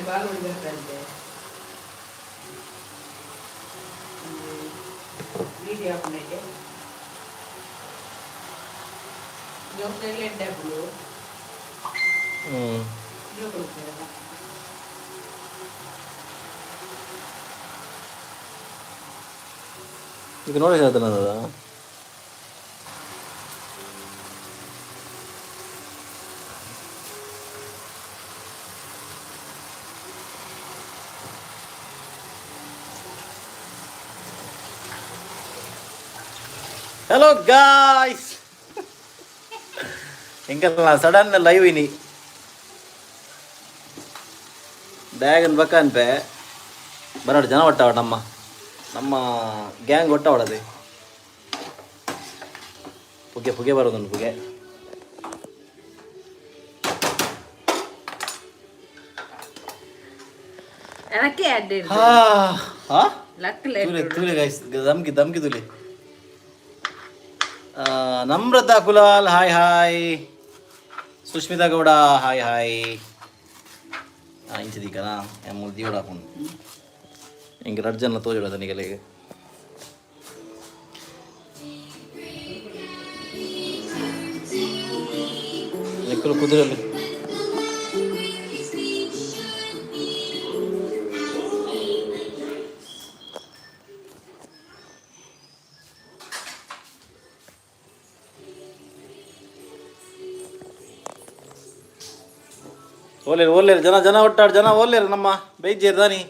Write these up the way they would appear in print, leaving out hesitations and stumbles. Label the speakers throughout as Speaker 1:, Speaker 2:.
Speaker 1: Ball ಬರ್ತಂತೆ video ಹಾಕೊಂಡೈತೆ ಜೋಕ್ಲೆಗ್ ಎಡ್ಡೆ ಆಪುಂಡು.
Speaker 2: ಹ್ಞೂ.
Speaker 1: ಜೋಕುಲು ಉಪ್ಪುವೆರಲ್ಲ.
Speaker 2: ಇದು ನೋಡಿ ಹೇಳ್ತಾನದ. ಹಲೋ ಗಾಯ್ಸ್, ಎಂಕಲ್ಲ ಸಡನ್ ಲೈವ್ ಇನಿ ಬ್ಯಾಗನ್ ಬಕ್ಕ ಅನ್ಪೆ ಬರಾಡ್ ಜನ ಒಟ್ಟಾವ, ನಮ್ಮ ನಮ್ಮ ಗ್ಯಾಂಗ್ ಒಟ್ಟಾವಡದೆ. ಪುಗೆ ಪುಗೆ ಬರೋದುಂಟು ಪುಗೆ.
Speaker 1: ಅದಕ್ಕೆ ಅಡ್ಡ.
Speaker 2: ಹಾ ಹಾ.
Speaker 1: ಲಕ್.
Speaker 2: ತೂಲೆ ತೂಲೆ ಗೈಸ್, ದಮ್ಕಿ ದಮ್ಕಿ ತೂಲೆ. Namrata Kulal, hi hi. Sushmita Gowda, hi hi. ಇಂಚ ದೀಕನಾ ಮೂಲು ದೀವಡ ಹಾಕೊಂಡು ಹಿಂಗೆ ರಡ್ಡು ಜನ ತೋಜೋಡ ತನಿಗೆಲೆಗೆ. ನಿಕ್ಕಲು ಕುದುರೆಲ್ಲಿ ಓಲೇರು ಓಲೇರು, ಜನ ಜನ ಒಟ್ಟಾಡು, ಜನ ಓಲೇರು. ನಮ್ಮ ಬೈಜೇರು ದಾನಿ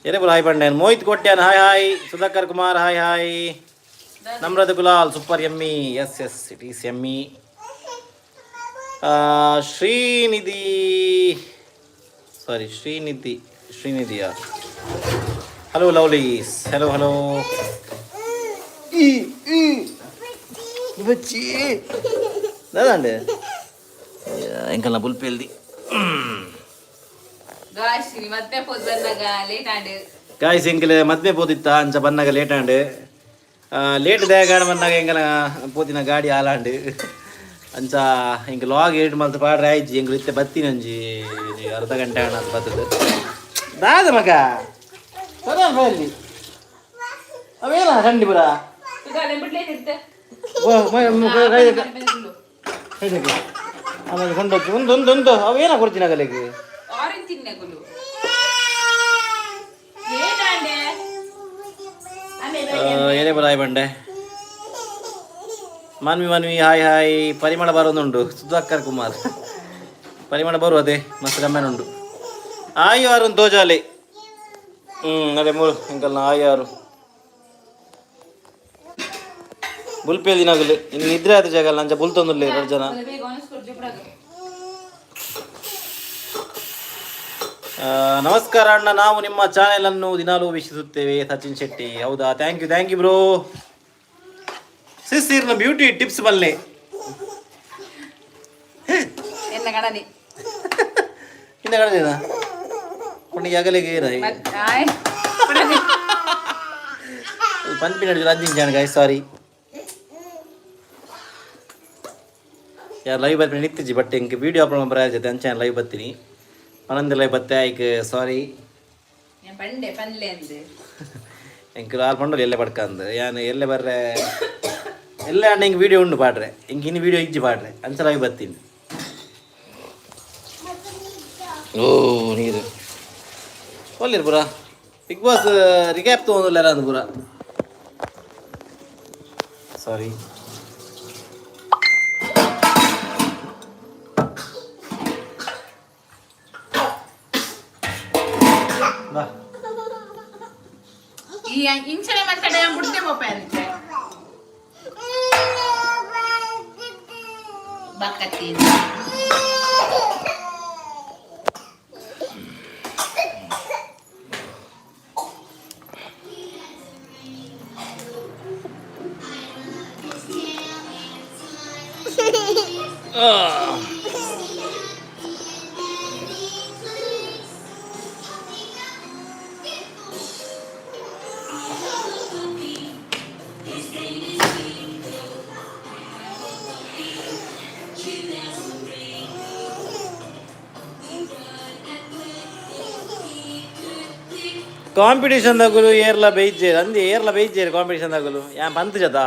Speaker 2: ಎರೆ ಹಾಯ್ ಬಂಡೆ. Mohit Kotyan, hi hi. Sudhakar Kumar, hi hi. Namrata Kulal, super yummy. Yes yes, it is yummy. Srinidhi, sorry, Srinidhi, ಶ್ರೀನಿಧಿಯ. Hello lovelies, hello hello. ಈ ಈ ಬಚ್ಚಿ ದಾದಂಡೆ ಎಂಕಲ್ನ ಬುಲ್ಪೇಲ್ದಿ.
Speaker 1: ಗಾಯ್ಸ್, ಮತ್ತೆ ಪೋದ್ ಬಂದಾಗ ಲೇಟ್ ಆಂಡ್.
Speaker 2: ಗಾಯ್ಸ್, ಎಂಕಲೆ ಮದ್ಮೆ ಪೋದಿತ್ತ, ಅಂಚ ಬನ್ನಾಗ ಲೇಟ್ ಆಂಡ್. ಲೇಟ್ ದೇಗಾಡ ಬಂದಾಗ ಎಂಕಲ ಪೋತಿನ ಗಾಡಿ ಆಲಾಂಡ್. ಅಂಚ ಎಂಕ್ ಲಾಗ್ ಏಟ್ ಮಲ್ತ್ ಪಾಡ್ರೆ ಆಯ್ಜಿ. ಎಂಕ್ಲು ಇತ್ತೆ ಬತ್ತಿನ, ಒಂಜಿ ಅರ್ಧ ಗಂಟೆ ಆಣ ಬತ್ತದ. ದಾದ ಮಗ ಸರ ಅಲ್ಲಿ ಅವೇನ ಚಂಡಿ ಪುರ. ಆಮೇಲೆ ಕೊಂಡೋಗಿ ಒಂದು ಒಂದು ಒಂದು ಅವೇನ ಕೊಡ್ತೀನಿ ಅಗಲಿಗೆ.
Speaker 1: ಆರೆಂಜ್ ತಿನ್ನೆಗುಲು ಏನಾಂಡೆ.
Speaker 2: ಏನೇ ಬರ ಬಂಡೆ. Manvi Manvi, hi hi. ಪರಿಮಳ ಬರೋದುಂಟು. ಸುಧಾಕರ್ ಕುಮಾರ್, ಪರಿಮಳ ಬರುವ ಅದೇ ಮಸ್ತ್ ಗಮ್ಮನ ಉಂಟು. ಆಯಿ ಆರು ತೋಜಾಲೆ. ಹ್ಞೂ, ಅದೇ ಮೂರು ಎಂಕಲ್ನ ಆಯಿ ಆರು ಬುಲ್ಪೇಲ್ ದಿನಗಲು ಇನ್ನು ನಿದ್ರೆ ಆದ ಜಾಗ ಅಂಚ ಬುಲ್ತೊಂದುಲ್ಲೆ ಎರಡು ಜನ.
Speaker 1: ಬೇಗ ಅನಿಸ್ಕೊಡ್ ಜುಬ್ರಾಗ.
Speaker 2: ನಮಸ್ಕಾರ ಅಣ್ಣ, ನಾವು ನಿಮ್ಮ ಚಾನೆಲ್ ಅನ್ನು ದಿನಾಲೂ ವೀಕ್ಷಿಸುತ್ತೇವೆ. ಸಚಿನ್ ಶೆಟ್ಟಿ, ಹೌದಾ? Thank you, thank you bro. Sis, ಇರ್ನ ಬ್ಯೂಟಿ ಟಿಪ್ಸ್ ಬಲ್ಲೆ.
Speaker 1: ಎನ್ನ ಗಣನೆ.
Speaker 2: ಇನ್ನ ಕಡದೇನಾ ಕೊಂಡಿಗೆ ಅಗಲಿಗೆ ಏನ?
Speaker 1: ಆಯ್.
Speaker 2: ಪನ್ಪಿ ನಡಿ ರಂಜಿನ್ ಜಾನ್. ಗಾಯ್, ಸಾರಿ ಯಾರು ಲೈವ್ ಬರ್ತೀನಿ ನಿತ್ತಿಜಿ, ಬಟ್ ಇಂಕ ವೀಡಿಯೋ ಅಪ್ಲೋಡ್ ಬರ ಜೊತೆ ಅಂಚೆ ಲೈವ್ ಬರ್ತೀನಿ. ಪನಂದ ಲೈವ್ ಬತ್ತೆ ಐಕ್ ಸಾರಿ.
Speaker 1: ಪಂಡೆ ಪನ್ಲೆ ಅಂದೆ.
Speaker 2: ಎಂಕ್ ಆಲ್ ಪಂಡೋಲಿ ಎಲ್ಲೆ ಪಡ್ಕಂದು ಯಾನ್ ಎಲ್ಲೆ ಬರ್ರೆ ಎಲ್ಲೆ ಅಣ್ಣ. ಹಿಂಗೆ ವೀಡಿಯೋ ಉಂಡು ಪಾಡ್ರೆ, ಹಿಂಗೆ ಇನ್ನು ವೀಡಿಯೋ ಇಜ್ಜಿ ಪಾಡ್ರೆ, ಅಂಚ ಲೈವ್ ಬರ್ತೀನಿ. ಓ ನೀರು ಒಲ್ಲಿರು ಪುರ. ಬಿಗ್ ಬಾಸ್ ರಿಕ್ಯಾಪ್ ತೊಗೊಂಡಿಲ್ಲ ಅಂದ್ ಪುರ. ಸಾರಿ. ಬಾ.
Speaker 1: ಈ ಇಂಚನೆ ಮಾತಾಡ ಬಿಡ್ತೆ ಮೊಬೈಲ್ ಬಕ್ಕತ್ತೀನಿ.
Speaker 2: ಕಾಂಪಿಟೇಷನ್ ದಗುಲು ಏರ್ಲ ಬೇಯ್ಜೇರು ಅಂದಿ, ಏರ್ಲ ಬೇಯ್ಜೇರು ಕಾಂಪಿಟೇಷನ್ ದಗುಲು. ಯಾನ್ ಪಂತ್ ಜತ,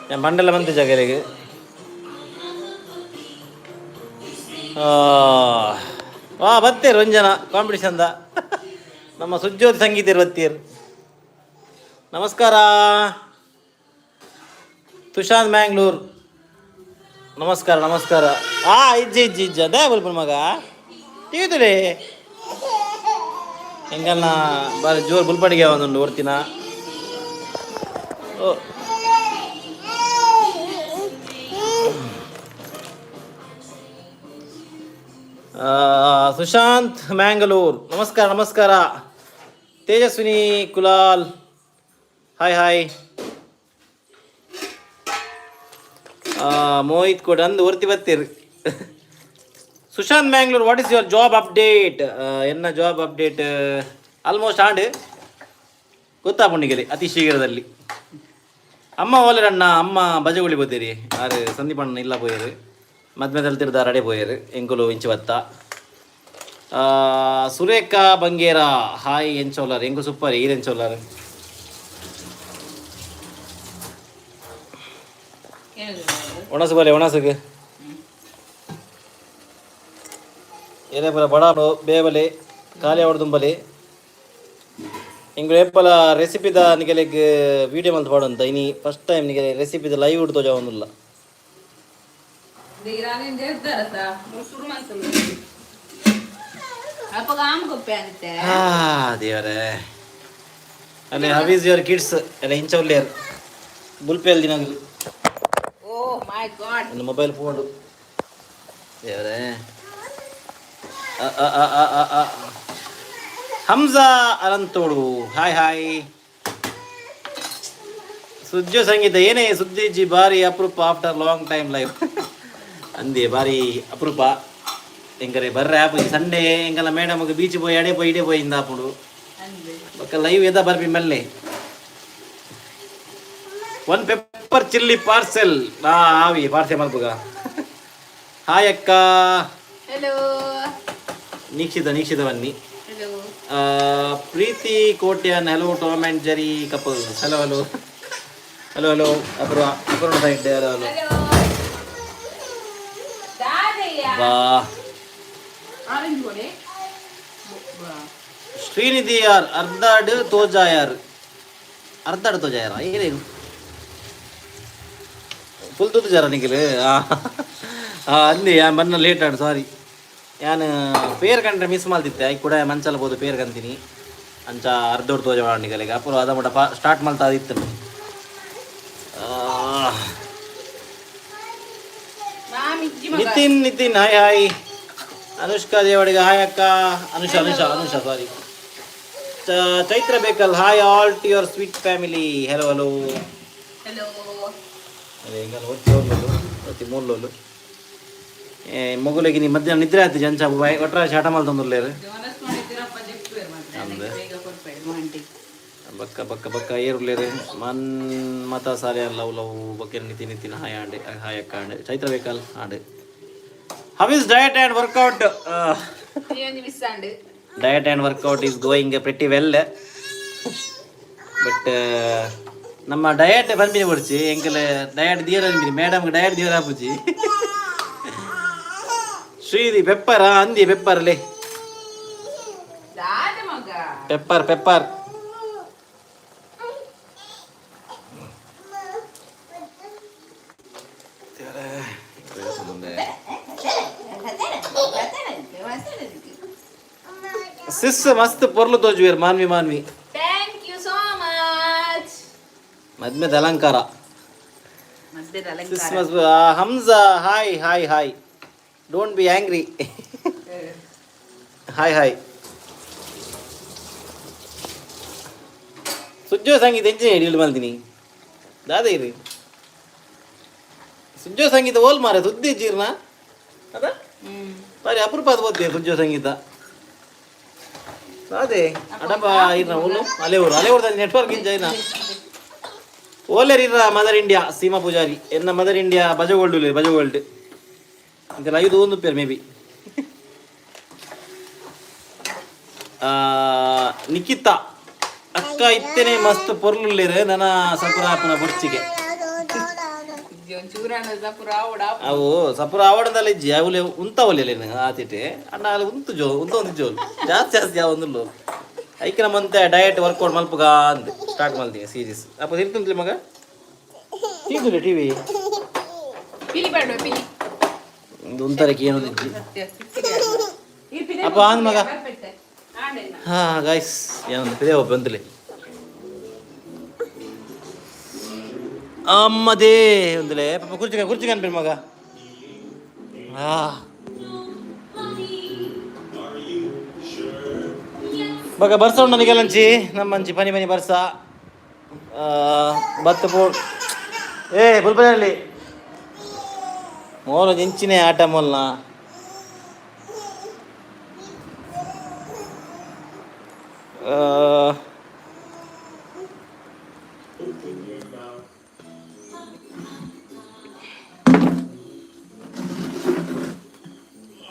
Speaker 2: ಯಾನ್ ಬಂಡೆಲ್ಲ ಪಂತ್ ಜಗರಿಗೆ. ವಾ, ಬತ್ತೇರು ಒಂಜನ ಕಾಂಪಿಟೇಷನ್ the. ನಮ್ಮ ಸುಜ್ಯೋತಿ ಸಂಗೀತರು ಬತ್ತೀರು. ನಮಸ್ಕಾರ ತುಷಾಂತ್ ಮ್ಯಾಂಗ್ಳೂರ್, ನಮಸ್ಕಾರ ನಮಸ್ಕಾರ. ಆ ಇಜ್ಜಿ ಇಜ್ಜಿ ಇಜ್ಜಿ, ಅದೇ ಬಲ್ಪನ ಮಗ ತೀವ್ರಿ. ಎಂಗಲ್ನ ಬಾರಿ ಜೋರು ಬುಲ್ಪಡಿಗೆ ಒಂದುಂಡು ಓಡ್ತಿನ. ಓ ಸುಶಾಂತ್ ಮ್ಯಾಂಗಳೂರ್, ನಮಸ್ಕಾರ ನಮಸ್ಕಾರ. Tejaswini Kulal, hi hi. ಮೋಹಿತ್ ಕೋಟ್ ಅಂದು ಒರ್ತಿ ಬತ್ತೀರಿ. Sushant Mangalore, what is your job update? ಎನ್ನ ಜಾಬ್ ಅಪ್ಡೇಟ್ ಆಲ್ಮೋಸ್ಟ್ ಆಂಡ್ ಗೊತ್ತಾಪುಂಡಿಗೆಲೆ ಅತಿ ಶೀಘ್ರದಲ್ಲಿ. ಅಮ್ಮ ಓಲರಣ್ಣ, ಅಮ್ಮ ಬಜಗುಳಿ ಬೋತೀರಿ. ಆರು ಸಂದೀಪ್ ಅಣ್ಣ ಇಲ್ಲ ಪೋಯರು, ಮದ್ಮೆದಲ್ಲಿ ತಿರ್ದ ರಡೆ ಪೋಯರು. ಎಂಕುಲು ಇಂಚು ಬತ್ತ. ಸುರೇಖಾ ಬಂಗೇರ, ಹಾಯ್, ಎಂಚೋಲಾರ್? ಎಂಕು ಸೂಪರ್, ಈರ್ ಎಂಚೋಲಾರ್? ಒಣಸು ಬಲೆ, ಒಣಸುಗೆ ಏನೇ ಪೂರ ಬಡ ಬೇಬಲೆ ಖಾಲಿ ಅವಡ್ದುಂಬಲೆ. ಎಂಗುಲು ಏಪಲ ರೆಸಿಪಿದ ನಿಗಲೆಗ್ ವೀಡಿಯೋ ಮಲ್ತ್ ಪಾಡೊಂತ. ಇನಿ ಫಸ್ಟ್ ಟೈಮ್ ನಿಗಲೆ ರೆಸಿಪಿದ ಲೈವ್ ತೋಜಾವೊಂದುಲ್ಲ. ದೇವರೇ. ಅಲ್ಲೇ, how is your kids? ಎಲ್ಲ ಇಂಚ ಉಲ್ಲೇರ್ ಬುಲ್ಪೆಲ್ ದಿನಗಲು.
Speaker 1: ಓ ಮೈ ಗಾಡ್.
Speaker 2: ನನ್ನ ಮೊಬೈಲ್ ಫೋನ್, ದೇವರೇ. ಅ, ಅ, ಅ, ಅ, ಅ, ಅ. Hamza Aranthodu, hi hi. ಸುಜ್ಜು ಸಂಗೀತ ಏನೇ ಸುಜ್ಜಿ, ಬಾರಿ ಅಪರೂಪ, ಆಫ್ಟರ್ ಲಾಂಗ್ ಟೈಮ್ ಲೈವ್ ಅಂದೆ. ಬಾರಿ ಅಪರೂಪ ಎಂಕರೆ ಬರ್ರೆ ಆಪುಜಿ. ಸಂಡೇ ಎಂಕಲ್ಲ ಮೇಡಮ್ಗೆ ಬೀಚ್ ಪೋಯಿ, ಅಡೆ ಪೋಯಿ, ಇಡೆ ಪೋಯಿ ಇಂದ ಆಪುಂಡು. ಬೊಕ್ಕ ಲೈವ್ ಎದ ಬರ್ಪಿ ಮೆಲ್ಲೆ. ಒನ್ ಪೆಪ್ಪರ್ ಚಿಲ್ಲಿ ಪಾರ್ಸೆಲ್ ಆವಿ ಪಾರ್ಸೆಲ್ ಮಲ್ಪುಗ. ಹಾಯ್ ಅಕ್ಕ.
Speaker 1: ಹಲೋ.
Speaker 2: ನೀಕ್ಷಿತ, ನೀಕ್ಷಿತ ಬನ್ನಿ.
Speaker 1: Hello.
Speaker 2: Preethi Kotian, hello. Tom and Jerry couple, hello hello hello hello. Apoorva, Apoorva side, hello hello.
Speaker 1: Hello Dadayya.
Speaker 2: ವಾ.
Speaker 1: ಆರೆಂಜ್ ಕೊಡಿ.
Speaker 2: ಶ್ರೀನಿಧಿ ಯಾರ್ ಅರ್ಧಾಡ್ ತೋಜಾಯಾರ್, ಅರ್ಧಾಡ್ ತೋಜಾಯಾರ ಏನೇನು ಫುಲ್ ತೂತು ನಿಖಿಲ್. ಅಂದೆ ಯಾನ್ ಬನ್ನ ಲೇಟ್ ಆಡ್, ಸಾರಿ. ಯಾನ್ ಪೇರ್ ಕಂಡ್ರೆ ಮಿಸ್ ಮಲ್ತಿತ್ತೆ. I ಕೂಡ ಮಂಚಲ ಬೋದು ಪೇರ್ ಕಂತೀನಿ. ಅಂಚ ಅರ್ಧೋಡ್ ತೋಜ ನಿಗಲಿಗೆ. ಅಪೂರ್ವ ಅದ ಮುಟ ಸ್ಟಾರ್ಟ್ ಮಲ್ತಾ ಇತ್ತು. Nitin, Nitin, hi hi. Anushka Devadiga, hi ಅಕ್ಕ. Anusha, Anusha, Anusha, sorry. Chaitra Bekal, hi all to your sweet family, hello hello.
Speaker 1: Hello.
Speaker 2: ಅದೇ ಹಿಂಗಲ್ಲ ಒತ್ತಿ ಹೋಗ್ಲೋಲು ಒತ್ತಿ ಮೂರ್ಲೋಲು. ಏ ಮಗುಲಿಗೆ ನೀ ಮಧ್ಯಾಹ್ನ ನಿದ್ರೆ ಆಯ್ತು. ಜಂಚ ಒಟ್ರಾಶಿ ಹಠ ಮಲ್ತೊಂದುಲ್ಲೇರು. ಅಂದ್. ಬಕ್ಕ ಬಕ್ಕ ಬಕ್ಕ ಏರುಲ್ಲೇರು. ಮನ್ ಮತ ಸಾಲೆ ಲವ್ ಲವ್ ಬಕ್ಕೆ. ನಿತಿನ್, ನಿತಿನ್, ಹಾಯ್ ಆಂಡೆ, ಹಾಯ್ ಅಕ್ಕ ಆಂಡೆ. Chaitra Bekal and. How is diet and workout?
Speaker 1: Miss and.
Speaker 2: Diet and workout is going pretty well, but ನಮ್ಮ ಡಯಟ್ ಪನ್ಪಿನಿ ಪೊಡ್ಚಿ. ಎಂಕಲ್ ಡಯಟ್ ದಿಯರ ಅನ್ಪಿನಿ, ಮೇಡಮ್ಗೆ ಡಯಟ್ ದಿಯರ ಆಪುಜಿ. ಶ್ರೀದಿ ಪೆಪ್ಪರ್ ಅಂದಿ, ಪೆಪ್ಪರ್ ಲೇ.
Speaker 1: ದಾದ ಮಗ.
Speaker 2: ಪೆಪ್ಪರ್ ಪೆಪ್ಪರ್ ಸಿಸ್ ಮಸ್ತ್ ಪೊರ್ಲು ತೋಜುವೇರ್ Manvi, Manvi.
Speaker 1: Thank you so much.
Speaker 2: ಮದ್ಮೆದ ಅಲಂಕಾರ.
Speaker 1: ಮದ್ಯದ
Speaker 2: ಸಿಸ್
Speaker 1: ಅಲಂಕಾರ.
Speaker 2: ಮಸ್ತ್. Hamza, hi hi hi, don't be angry, hi hi. Sujjo Sangeetha ಎಂಚಿನ ಹಿಡಿದು ಮಲ್ದಿನಿ ದಾದ ಇರಿ. ಸುಜ್ಜೋ ಸಂಗೀತ ಓಲ್ ಮಾರೆ ಸುದ್ದಿ ಜೀರ್ಣ ಅದ. ಬಾರಿ ಅಪರೂಪ ಅದು ಓದ್ತೆ ಸುಜ್ಜೋ ಸಂಗೀತ. ಅದೇ ಅಡಪ ಇರ್ನ ಓಲು ಅಲೆ ಊರು, ಅಲೆ ಊರು ನೆಟ್ವರ್ಕ್ ಇಂಜ ಇನ್ನ ಓಲೇರ್ ಇರ್ರ. ಮದರ್ ಇಂಡಿಯಾ ಸೀಮಾ ಪೂಜಾರಿ, ಎನ್ನ ಮದರ್ ಇಂಡಿಯಾ ಬಜಗೋಲ್ಡ್, ಬಜಗೋಲ್ಡ್ ಅಂತೆಲ್ಲ ಐದು ಒಂದು ಪೇರ್ ಮೇ ಬಿ. ನಿಖಿತಾ ಅಕ್ಕ ಇತ್ತೇನೆ ಮಸ್ತ್ ಪೊರ್ಲುಲ್ಲೇರು ನನ್ನ ಸಪುರ ಆಪುನ ಬೊರ್ಚಿಗೆ. ಅವು ಸಪುರ ಆವಡದಲ್ಲ ಇಜ್ಜಿ, ಅವುಲೆ ಉಂತಾವಲೆ ಆತಿಟೆ ಅಣ್ಣ ಅಲ್ಲಿ ಉಂತು ಜೋ ಉಂತ ಒಂದು ಜೋಲು ಜಾಸ್ತಿ ಜಾಸ್ತಿ ಯಾವ ಒಂದುಲ್ಲು. ಐಕೆ ನಮ್ಮಂತೆ ಡಯಟ್ ವರ್ಕೌಟ್ ಮಲ್ಪುಗ ಅಂದ್ ಸ್ಟಾರ್ಟ್ ಮಲ್ತೀನಿ ಸೀರೀಸ್. ಅಪ್ಪ ತಿಂತುಂತ್ಲಿ ಮಗ ತಿಂತುಲೆ ಟಿವಿ.
Speaker 1: ಪಿಲಿ ಬೇಡ ಪಿಲಿ.
Speaker 2: ಉಂತರಕ್ಕೆ ಏನು ಇಜ್ಜಿ ಅಪ್ಪ ಆನ್ ಮಗ. ಹಾ ಗಾಯ್ಸ್, ಏನೊಂದು ಪಿದೆ ಒಬ್ಬ ಅಂತಲೇ ಅಮ್ಮದೇ ಒಂದಲೇ ಪಾಪ ಕುರ್ಚಿ ಕುರ್ಚಿ ಕನ್ಪಿನ ಮಗ. ಆ ಬಗ ಬರ್ಸ ಉಂಡು ನಿಗಲಂಚಿ ನಮ್ಮಂಚಿ ಪನಿ ಪನಿ ಬರ್ಸ. ಬತ್ತ ಪೋ ಏ ಬುಲ್ಪನಲ್ಲಿ ಮೋಲ ಇಂಚಿನೇ ಆಟ ಮೋಲ್ನ.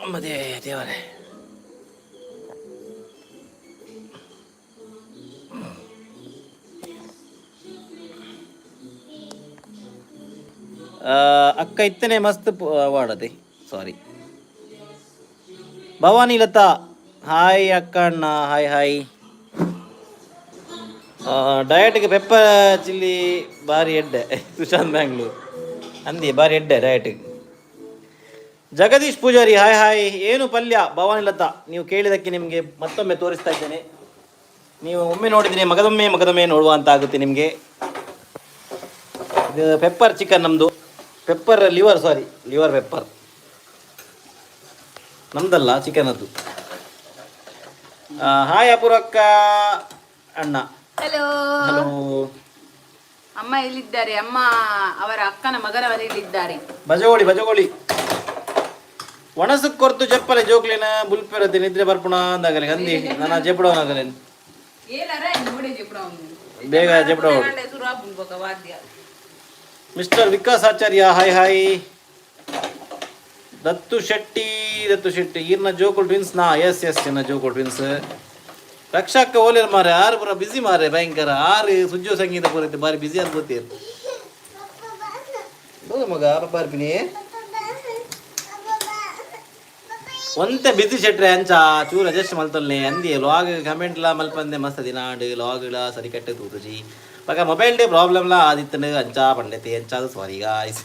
Speaker 2: ಅಮ್ಮದೇ ದೇವರೇ. ಅಕ್ಕ ಇತ್ತನೆ ಮಸ್ತ್ ವಾಡದೆ. ಸಾರಿ ಭವಾನಿ ಲತಾ, ಹಾಯ್ ಅಕ್ಕ ಅಣ್ಣ, ಹಾಯ್ ಹಾಯ್. ಡಯಟ್ಗೆ ಪೆಪ್ಪರ್ ಚಿಲ್ಲಿ ಬಾರಿ ಎಡ್ಡೆ. ಸುಶಾಂತ್ ಬ್ಯಾಂಗ್ಳೂರ್ ಅಂದಿ ಬಾರಿ ಎಡ್ಡೆ ಡಯಟ್ಗೆ. Jagadish Poojary, hi hi. ಏನು ಪಲ್ಯ ಭವಾನಿ ಲತಾ? ನೀವು ಕೇಳಿದಕ್ಕೆ ನಿಮಗೆ ಮತ್ತೊಮ್ಮೆ ತೋರಿಸ್ತಾ ಇದ್ದೇನೆ. ನೀವು ಒಮ್ಮೆ ನೋಡಿದರೆ ಮಗದೊಮ್ಮೆ ಮಗದೊಮ್ಮೆ ನೋಡುವ ಅಂತ ಆಗುತ್ತೆ ನಿಮಗೆ. ಇದು ಪೆಪ್ಪರ್ ಚಿಕನ್ ನಮ್ಮದು, pepper liver, sorry liver pepper ನಮ್ದಲ್ಲ, ಚಿಕನ್ ಅದು. ಹಾಯ್ ಅಪೂರ್ವಕ್ಕ ಅಣ್ಣ.
Speaker 1: ಹಲೋ.
Speaker 2: ಹಲೋ.
Speaker 1: ಅಮ್ಮ ಎಲ್ಲಿದ್ದಾರೆ? ಅಮ್ಮ ಅವರ ಅಕ್ಕನ ಮಗನ ಮನೆಯಲ್ಲಿದ್ದಾರೆ.
Speaker 2: ಬಜಗೋಳಿ ಬಜಗೋಳಿ ಒಣಸಕ್ ಕೊರ್ತು ಚಪ್ಪಲೆ ಜೋಕ್ಲಿನ ಬುಲ್ಪೆರತೆ ನಿದ್ರೆ ಬರ್ಪುಣ ಅಂದಾಗಲೆ ಅಂದಿ ನನ್ನ ಜೆಪುಡವನಾಗಲೆ. ಬೇಗ ಜೆಪುಡ. Mister Vikas Acharya, hi hi. Dattu Shetty, Dattu Shetty ಈರ್ನ ಜೋಕುಲ್ ಟ್ವಿನ್ಸ್ ನಾ? ಎಸ್ ಎಸ್, ಇನ್ನ ಜೋಕುಲ್ ಟ್ವಿನ್ಸ್. ರಕ್ಷಾಕ್ಕ ಓಲೇರ್ ಮಾರೆ, ಆರು ಪೂರ ಬಿಸಿ ಮಾರೆ ಭಯಂಕರ. ಆರು ಸುಜ್ಜೋ ಸಂಗೀತ ಪೂರೈತೆ ಬಾರಿ ಬಿಸಿ ಅಂತ ಗೊತ್ತೀರ್. ಹೌದು ಮಗ ಪಾಪ. ಒಂತೆ ಬಿಸಿ ಶೆಟ್ರೆ ಅಂಚ ಚೂರು ಅಡ್ಜಸ್ಟ್ ಮಲ್ತೊಲ್ನೆ ಅಂದಿ. ಲಾಗ್ ಕಮೆಂಟ್ಲ ಮಲ್ಪಂದೆ ಮಸ್ತ್ ದಿನಾಂಡ್ ಲಾಗ್ಲ ಸರಿ ಕಟ್ಟ ತೂತುಜಿ. ಬಕ ಮೊಬೈಲ್ ಡೇ ಪ್ರಾಬ್ಲಮ್ಲ ಆದಿತ್ತನು ಅಂಚ ಪಂಡೆತಿ ಅಂಚಾದ. ಸಾರಿ ಗಾಯ್ಸ್.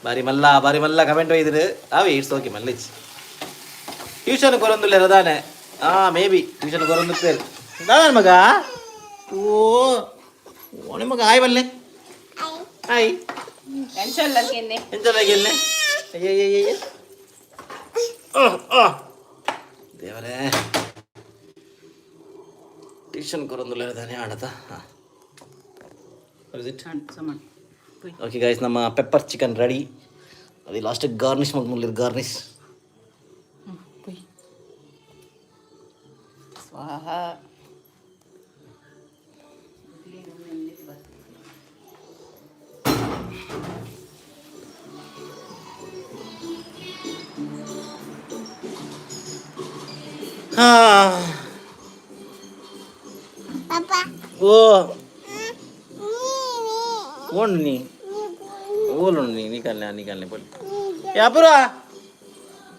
Speaker 2: ಬಾರಿ ಮಲ್ಲ ಬಾರಿ ಮಲ್ಲ ಕಮೆಂಟ್ ಒಯ್ದಿರು ಅವೆ. It's okay. ಮಲ್ಲಿಚ್ ಟ್ಯೂಷನ್ ಕೊರೊಂದುಲ್ಲೆ ರದಾನೆ. ಆ ಮೇ ಬಿ ಟ್ಯೂಷನ್ ಕೊರೊಂದು ಪೇರು ದಾದಾನ ಮಗ. ಓ ಓಣೆ ಮಗ, ಆಯ್ ಬಲ್ಲೆ ಆಯ್. ಎಂಚಲ್ಲ ಗೆಲ್ಲೆ. ಅಯ್ಯಯ್ಯಯ್ಯ ದೇವರೇ. ಟ್ಯೂಷನ್ ಕೊರೊಂದುಲ್ಲೆ ರದಾನೆ ಆಡತ. ಹಾಂ. ಓಕೆ ಗಾಯ್ಸ್, ನಮ್ಮ ಪೆಪ್ಪರ್ ಚಿಕನ್ ರೆಡಿ. ಅದು ಲಾಸ್ಟ್ ಗಾರ್ನಿಷ್ ಮಲ್ಪುಂಡು, ಗಾರ್ನಿಷ್.
Speaker 1: ಸ್ವಾಹ.
Speaker 2: ಹಾಂ ಓ ಓಣ್ ನೀ ಓಲುಂಡು ನೀ ನಿಕಲ್ನೆ ನಿಕಲ್ನೆ ಪೊಲಿ ಅಪೂರ್ವ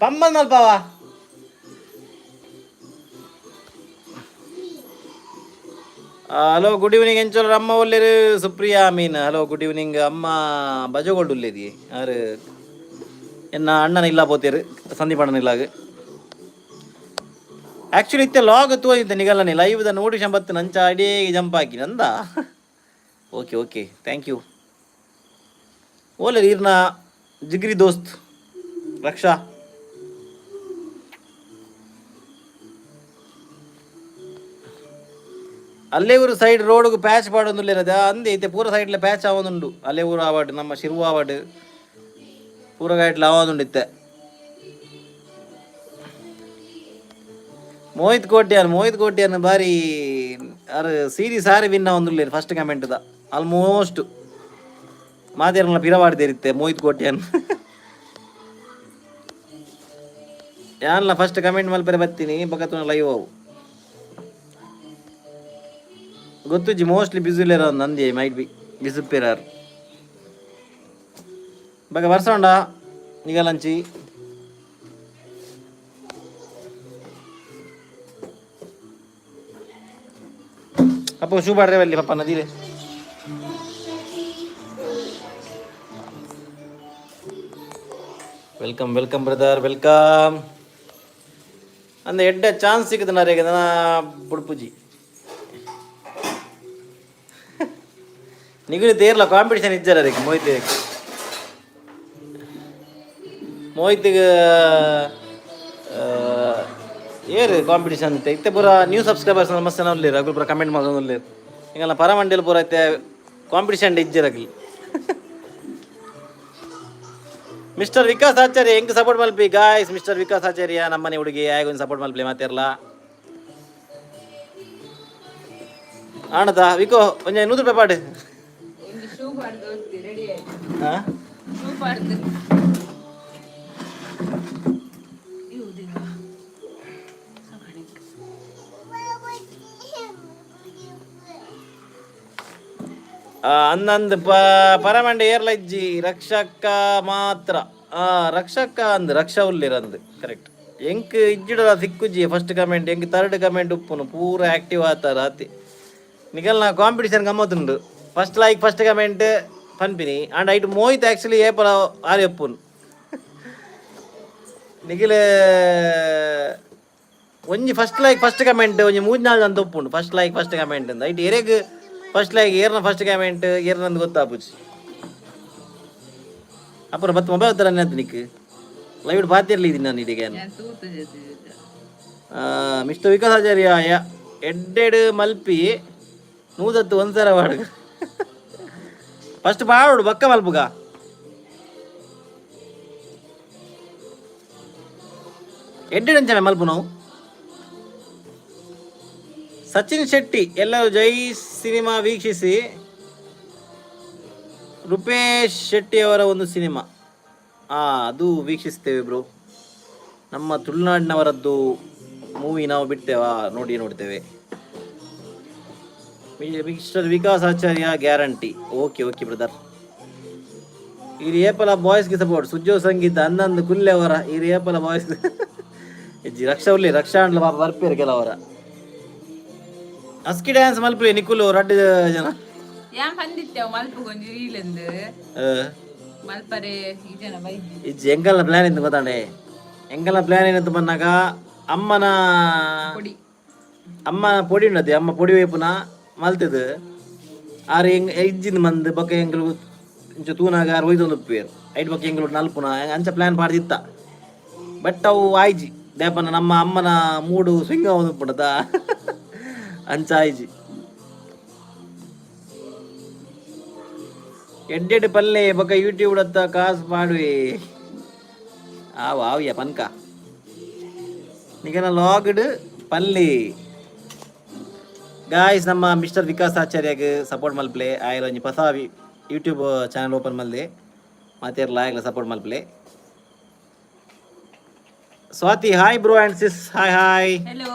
Speaker 2: ಪಮ್ಮನ್ ಮಲ್ಪಾವ. Hello, good evening. ಎಂಚೋಲ್ ಅಮ್ಮ ಒಲ್ಲೆರು? ಸುಪ್ರಿಯಾ ಮೀನ್, ಹಲೋ, ಗುಡ್ ಈವ್ನಿಂಗ್. ಅಮ್ಮ ಬಜಗೋಲ್ಡ್ ಉಲ್ಲೇದಿ ಆರು. ಎನ್ನ ಅಣ್ಣನ ಇಲ್ಲ ಪೋತೇರು, ಸಂದೀಪ್ ಅಣ್ಣನ ಇಲ್ಲಾಗ. ಆ್ಯಕ್ಚುಲಿ ಇತ್ತೆ ಲಾಗ್ ತೋಜಿದ್ದೆ ನಿಗಲ್ಲನೆ ಲೈವ್ the notification ಬತ್ತು ನಂಚ ಅಡೇ ಜಂಪ್ ಹಾಕಿ ನಂದ. Okay okay, thank you. ಓಲೆ ಈರ್ನ ಜಿಗ್ರಿ ದೋಸ್ತ್ ರಕ್ಷಾ? ಅಲ್ಲೇ ಊರು ಸೈಡ್ ರೋಡ್ಗೆ ಪ್ಯಾಚ್ ಪಾಡೊಂದುಲ್ಲೇರದ ಅಂದೆ. ಇತ್ತೆ ಪೂರ ಸೈಡ್ಲ ಪ್ಯಾಚ್ ಆವೊಂದುಂಡು. ಅಲ್ಲೇ ಊರು ಆವಡ್, ನಮ್ಮ ಶಿರ್ವ ಆವಡ್, ಪೂರ ಗೈಡ್ಲ ಆವೊಂದುಂಡು ಇತ್ತೆ. ಮೋಹಿತ್ ಕೋಟ್ಯಾನ್, ಮೋಹಿತ್ ಕೋಟ್ಯಾನ್ ಬಾರಿ ಅರ್ ಸೀರೀಸ್ ಆರೆ ವಿನ್ ಆವೊಂದುಲ್ಲೇರು. ಫಸ್ಟ್ ಕಮೆಂಟ್ the almost ಮಾತೆರ್ನ ಪಿರವಾಡ್ದೇರಿತ್ತೆ ಮೋಹಿತ್ ಕೋಟ್ಯಾನ್. ಯಾನ್ಲ ಫಸ್ಟ್ ಕಮೆಂಟ್ ಮಲ್ಪರೆ ಬತ್ತೀನಿ, ಬಕತುನ ಲೈವ್ ಅವು. ಗೊತ್ತುಜ್ಜಿ, mostly BC ಇಲ್ಲೇರ Nandi, might be ಬಿಸುಪ್ಪೇರಾರ್ ಬಗ ವರ್ಷ ಉಂಡಾ ನಿಗಲಂಚಿ. ಅಪ್ಪ ಶೂ ಬಾಡ್ರೆ ಬಲ್ಲಿ papa ನದಿಲೆ. Welcome, welcome brother, welcome. ಅಂದ ಎಡ್ಡೆ ಚಾನ್ಸ್ ಸಿಕ್ಕದ ನರೇಗ ನಾ ಬುಡ್ಪುಜಿ. ನಿಗುಲಿ ತೇರ್ಲ ಕಾಂಪಿಟಿಷನ್ ಇಜ್ಜರ ಅದಕ್ಕೆ ಮೋಹಿತ್ ಮೋಹಿತ್ಗೆ ಏರು ಕಾಂಪಿಟಿಷನ್ ಇತ್ತೆ. ಇತ್ತೆ ಪೂರ ನ್ಯೂ ಸಬ್ಸ್ಕ್ರೈಬರ್ಸ್ ಮಸ್ತ್ ಜನ ಉಲ್ಲೇರು. ಅಗುಲು ಪೂರ ಕಮೆಂಟ್ ಮಲ್ತೊಂದು. ಎಂಕಲ್ನ ಪರಮಂಡಿಲ್ ಪೂರ ಇತ್ತೆ ಕಾಂಪಿಟಿಷನ್ ಇಜ್ಜೆರ್ ಅಗುಲು. ಮಿಸ್ಟರ್ ವಿಕಾಸ್ ಆಚಾರ್ಯ ಹೆಂಗ್ ಸಪೋರ್ಟ್ ಮಲ್ಪಿ ಗಾಯ್ಸ್. ಮಿಸ್ಟರ್ ವಿಕಾಸ್ ಆಚಾರ್ಯ ನಮ್ಮನೆ ಹುಡುಗಿ ಆಗ ಒಂದು ಸಪೋರ್ಟ್ ಮಲ್ಪಿ ಮಾತಿರ್ಲ ಆಣದ. ವಿಕೋ, ಒಂಜಿ 100 ರೂಪಾಯಿ ಪಾಡು.
Speaker 1: ಒಂದು ಶೂ ಪಾಡ್ದು ರೆಡಿ ಆಯ್ತು.
Speaker 2: ಹಾ.
Speaker 1: ಶೂ ಪಾಡ್ದು.
Speaker 2: ಅಂದಂದು ಪರಮಂಡೆ ಏರ್ಲ ಇಜ್ಜಿ, ರಕ್ಷಕ್ಕ ಮಾತ್ರ. ಆ ರಕ್ಷಕ್ಕ ಅಂದ್ ರಕ್ಷಾ ಉಲ್ಲೇರ್ ಅಂದ್ ಕರೆಕ್ಟ್. ಎಂಕ್ ಇಜ್ಜಿಡಲ ಸಿಕ್ಕುಜ್ಜಿ ಫಸ್ಟ್ ಕಮೆಂಟ್. ಎಂಕ್ ಥರ್ಡ್ ಕಮೆಂಟ್ ಉಪ್ಪುನು. ಪೂರ ಆಕ್ಟಿವ್ ಆತಾರ ಅತಿ. ನಿಗಲ್ನ ಕಾಂಪಿಟಿಷನ್ ಗಮ್ಮತ್ತುಂಡು. ಫಸ್ಟ್ ಲೈಕ್, ಫಸ್ಟ್ ಕಮೆಂಟ್ ಪನ್ಪಿನಿ. ಅಂಡ್ ಐಟ್ ಮೋಹಿತ್ ಆಕ್ಚುಲಿ ಏಪಲ ಆರಿ ಉಪ್ಪುನು. ನಿಗಿಲ್ ಒಂಜಿ ಫಸ್ಟ್ ಲೈಕ್, ಫಸ್ಟ್ ಕಮೆಂಟ್ ಒಂಜಿ ಮೂಜಿ ನಾಲ್ ಅಂತ ಉಪ್ಪುಂಡು. ಫಸ್ಟ್ ಲೈಕ್, ಫಸ್ಟ್ ಕಮೆಂಟ್ ಅಂತ ಐಟ್ ಎರೆಗ್ ಫಸ್ಟ್ ಲೈಕ್, ಏರ್ನ ಫಸ್ಟ್ ಕಮೆಂಟ್ ಏರ್ನಂದು ಗೊತ್ತಾಪುಜಿ. ಅப்புறம் ಬತ್ತು ಮೊಬೈಲ್ ತರ ನಿಕ್ ಲೈವ್ ಪಾತಿರ್ಲಿ ಇದೀನಿ ನಾನು ಇದೀಗ.
Speaker 1: ഞാൻ ತೂತು ಜೊತೆ ಜೊತೆ.
Speaker 2: ಮಿಸ್ಟರ್ ವಿಕಾಸ್ ಆಚಾರ್ಯ ಎಡ್ಡೆಡ್ ಮಲ್ಪಿ ನೂದತ್ತು ಒಂದ್ಸರ ಪಾಡು. ಫಸ್ಟ್ ಪಾಡು, ಬಕ್ಕ ಮಲ್ಪುಗ. ಎಡ್ಡೆಡ್ ಅಂಚನೆ ಮಲ್ಪು ನಾವು. ಸಚಿನ್ ಶೆಟ್ಟಿ, ಎಲ್ಲರೂ ಜೈ ಸಿನಿಮಾ ವೀಕ್ಷಿಸಿ. ರೂಪೇಶ್ ಶೆಟ್ಟಿ ಅವರ ಒಂದು ಸಿನಿಮಾ ಅದು ವೀಕ್ಷಿಸ್ತೇವೆ ಬ್ರೋ. ನಮ್ಮ ತುಳುನಾಡಿನವರದ್ದು ಮೂವಿ ನಾವು ಬಿಡ್ತೇವಾ? ನೋಡಿ ನೋಡ್ತೇವೆ. Mister Vikas Acharya guarantee. Okay okay brother. ಈ ಏಪಲ ಬಾಯ್ಸ್ಗೆ ಸಪೋರ್ಟ್ ಸುಜ್ಜೋ ಸಂಗೀತ ಅಂದಂದು ಕುಲ್ಲೆ ಅವರ. ಈ ಏಪಲ ಬಾಯ್ಸ್ ಇಜ್ಜಿ. ರಕ್ಷಾ ಉಲ್ಲಿ, ರಕ್ಷಾ ಅಂಡ್ಲ ಪಾಪ ಬರ್ಪೇರು ಕೆಲವರ. ಅಸ್ಕಿ ಡ್ಯಾನ್ಸ್ ಮಲ್ಪಲಿ ನಿಕುಲು ರಡ್ಡು ಜನ.
Speaker 1: ಯಾನ್ ಪಂದಿತ್ತೇವ್ ಮಲ್ಪುಗೊಂಜಿ ರೀಲಂದು. ಮಲ್ಪರೆ ಈ ಜನ ಬೈದಿ.
Speaker 2: ಇಜ್ಜಿ, ಎಂಕಲ್ನ ಪ್ಲಾನ್ ಇಂತ ಗೊತ್ತಾಂಡೆ? ಎಂಕಲ್ನ ಪ್ಲಾನ್ ಏನಂತ ಬಂದಾಗ ಅಮ್ಮನ
Speaker 1: ಪೊಡಿ.
Speaker 2: ಅಮ್ಮ ಪೊಡಿ ಉಂಡತಿ. ಅಮ್ಮ ಪೊಡಿ ವೇಪುನ ಮಲ್ತದು ಆರು ಎಂಗ್ ಇಜ್ಜಿಂದ ಮಂದ್ ಬೊಕ್ಕ ಎಂಕಲು ಇಂಚ ತೂನಾಗ ಆರು ಒಯ್ದೊಂದು ಉಪ್ಪೇರು. ಐಟ್ ಬೊಕ್ಕ ಎಂಕಲು ನಲ್ಪುನ ಅಂಚ ಪ್ಲಾನ್ ಪಾಡ್ದಿತ್ತ. ಬಟ್ ಅವು ಆಯ್ಜಿ. ದೇಪನ ನಮ್ಮ ಅಮ್ಮನ ಮೂಡು ಸ್ವಿಂಗ್ ಉಪ್ಪುಂಡತ, ಅಂಚ ಆಯ್ಜಿ. ಎಡ್ಡೆಡ್ ಪಲ್ಲೆ ಬೊಕ್ಕ ಯೂಟ್ಯೂಬ್ ಡತ್ತ ಕಾಸು ಪಾಡುವೆ. ಆವು ಆವಿಯ ಪನ್ಕ ನಿಗನ ಲಾಗ್ಡ್ ಪಲ್ಲಿ. ಗಾಯ್ಸ್, ನಮ್ಮ ಮಿಸ್ಟರ್ ವಿಕಾಸ್ ಆಚಾರ್ಯಗ್ ಸಪೋರ್ಟ್ ಮಲ್ಪ್ಲೆ. ಆಯಲ್ ಒಂಜಿ ಪಸ ಯೂಟ್ಯೂಬ್ ಚಾನಲ್ ಓಪನ್ ಮಲ್ದೆ. ಮಾತೇರ್ಲ ಆಯ್ಲ ಸಪೋರ್ಟ್ ಮಲ್ಪ್ಲೆ. Swathi, hi bro and sis, hi hi.
Speaker 1: Hello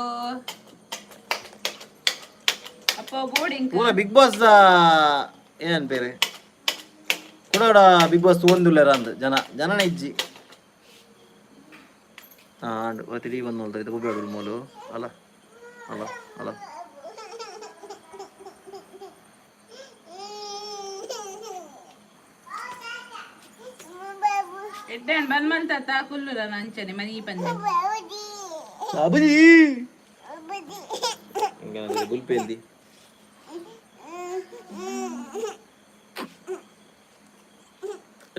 Speaker 1: ಅಪ್ಪ ಬೋರ್ಡಿಂಗ್.
Speaker 2: ಪೂರ ಬಿಗ್ ಬಾಸ್ ಏನ್ പേര് ಕೂಡ ಬಿಗ್ ಬಾಸ್ ತೂವೊಂದುಲ್ಲೆರ್ ಅಂದ್ ಜನ ಜನನ ಇಜ್ಜಿ. ಹಾಂ, ತಿಳಿ ಬಂದು ಇದು ಗೊಬ್ಬರ ಮೂಲು ಅಲ್ಲ ಅಲ್ಲ ಅಲ್ಲ.
Speaker 1: ಎಡ್ಡೆ ಬಂದ್ ಮಲ್ತ ಕುಲ್ಲು ಅಂಚನೆ ಮನಿ ಪಂದೆ.
Speaker 2: ಅಬುಜಿ ಗುಲ್ಪೇಲ್ದಿ.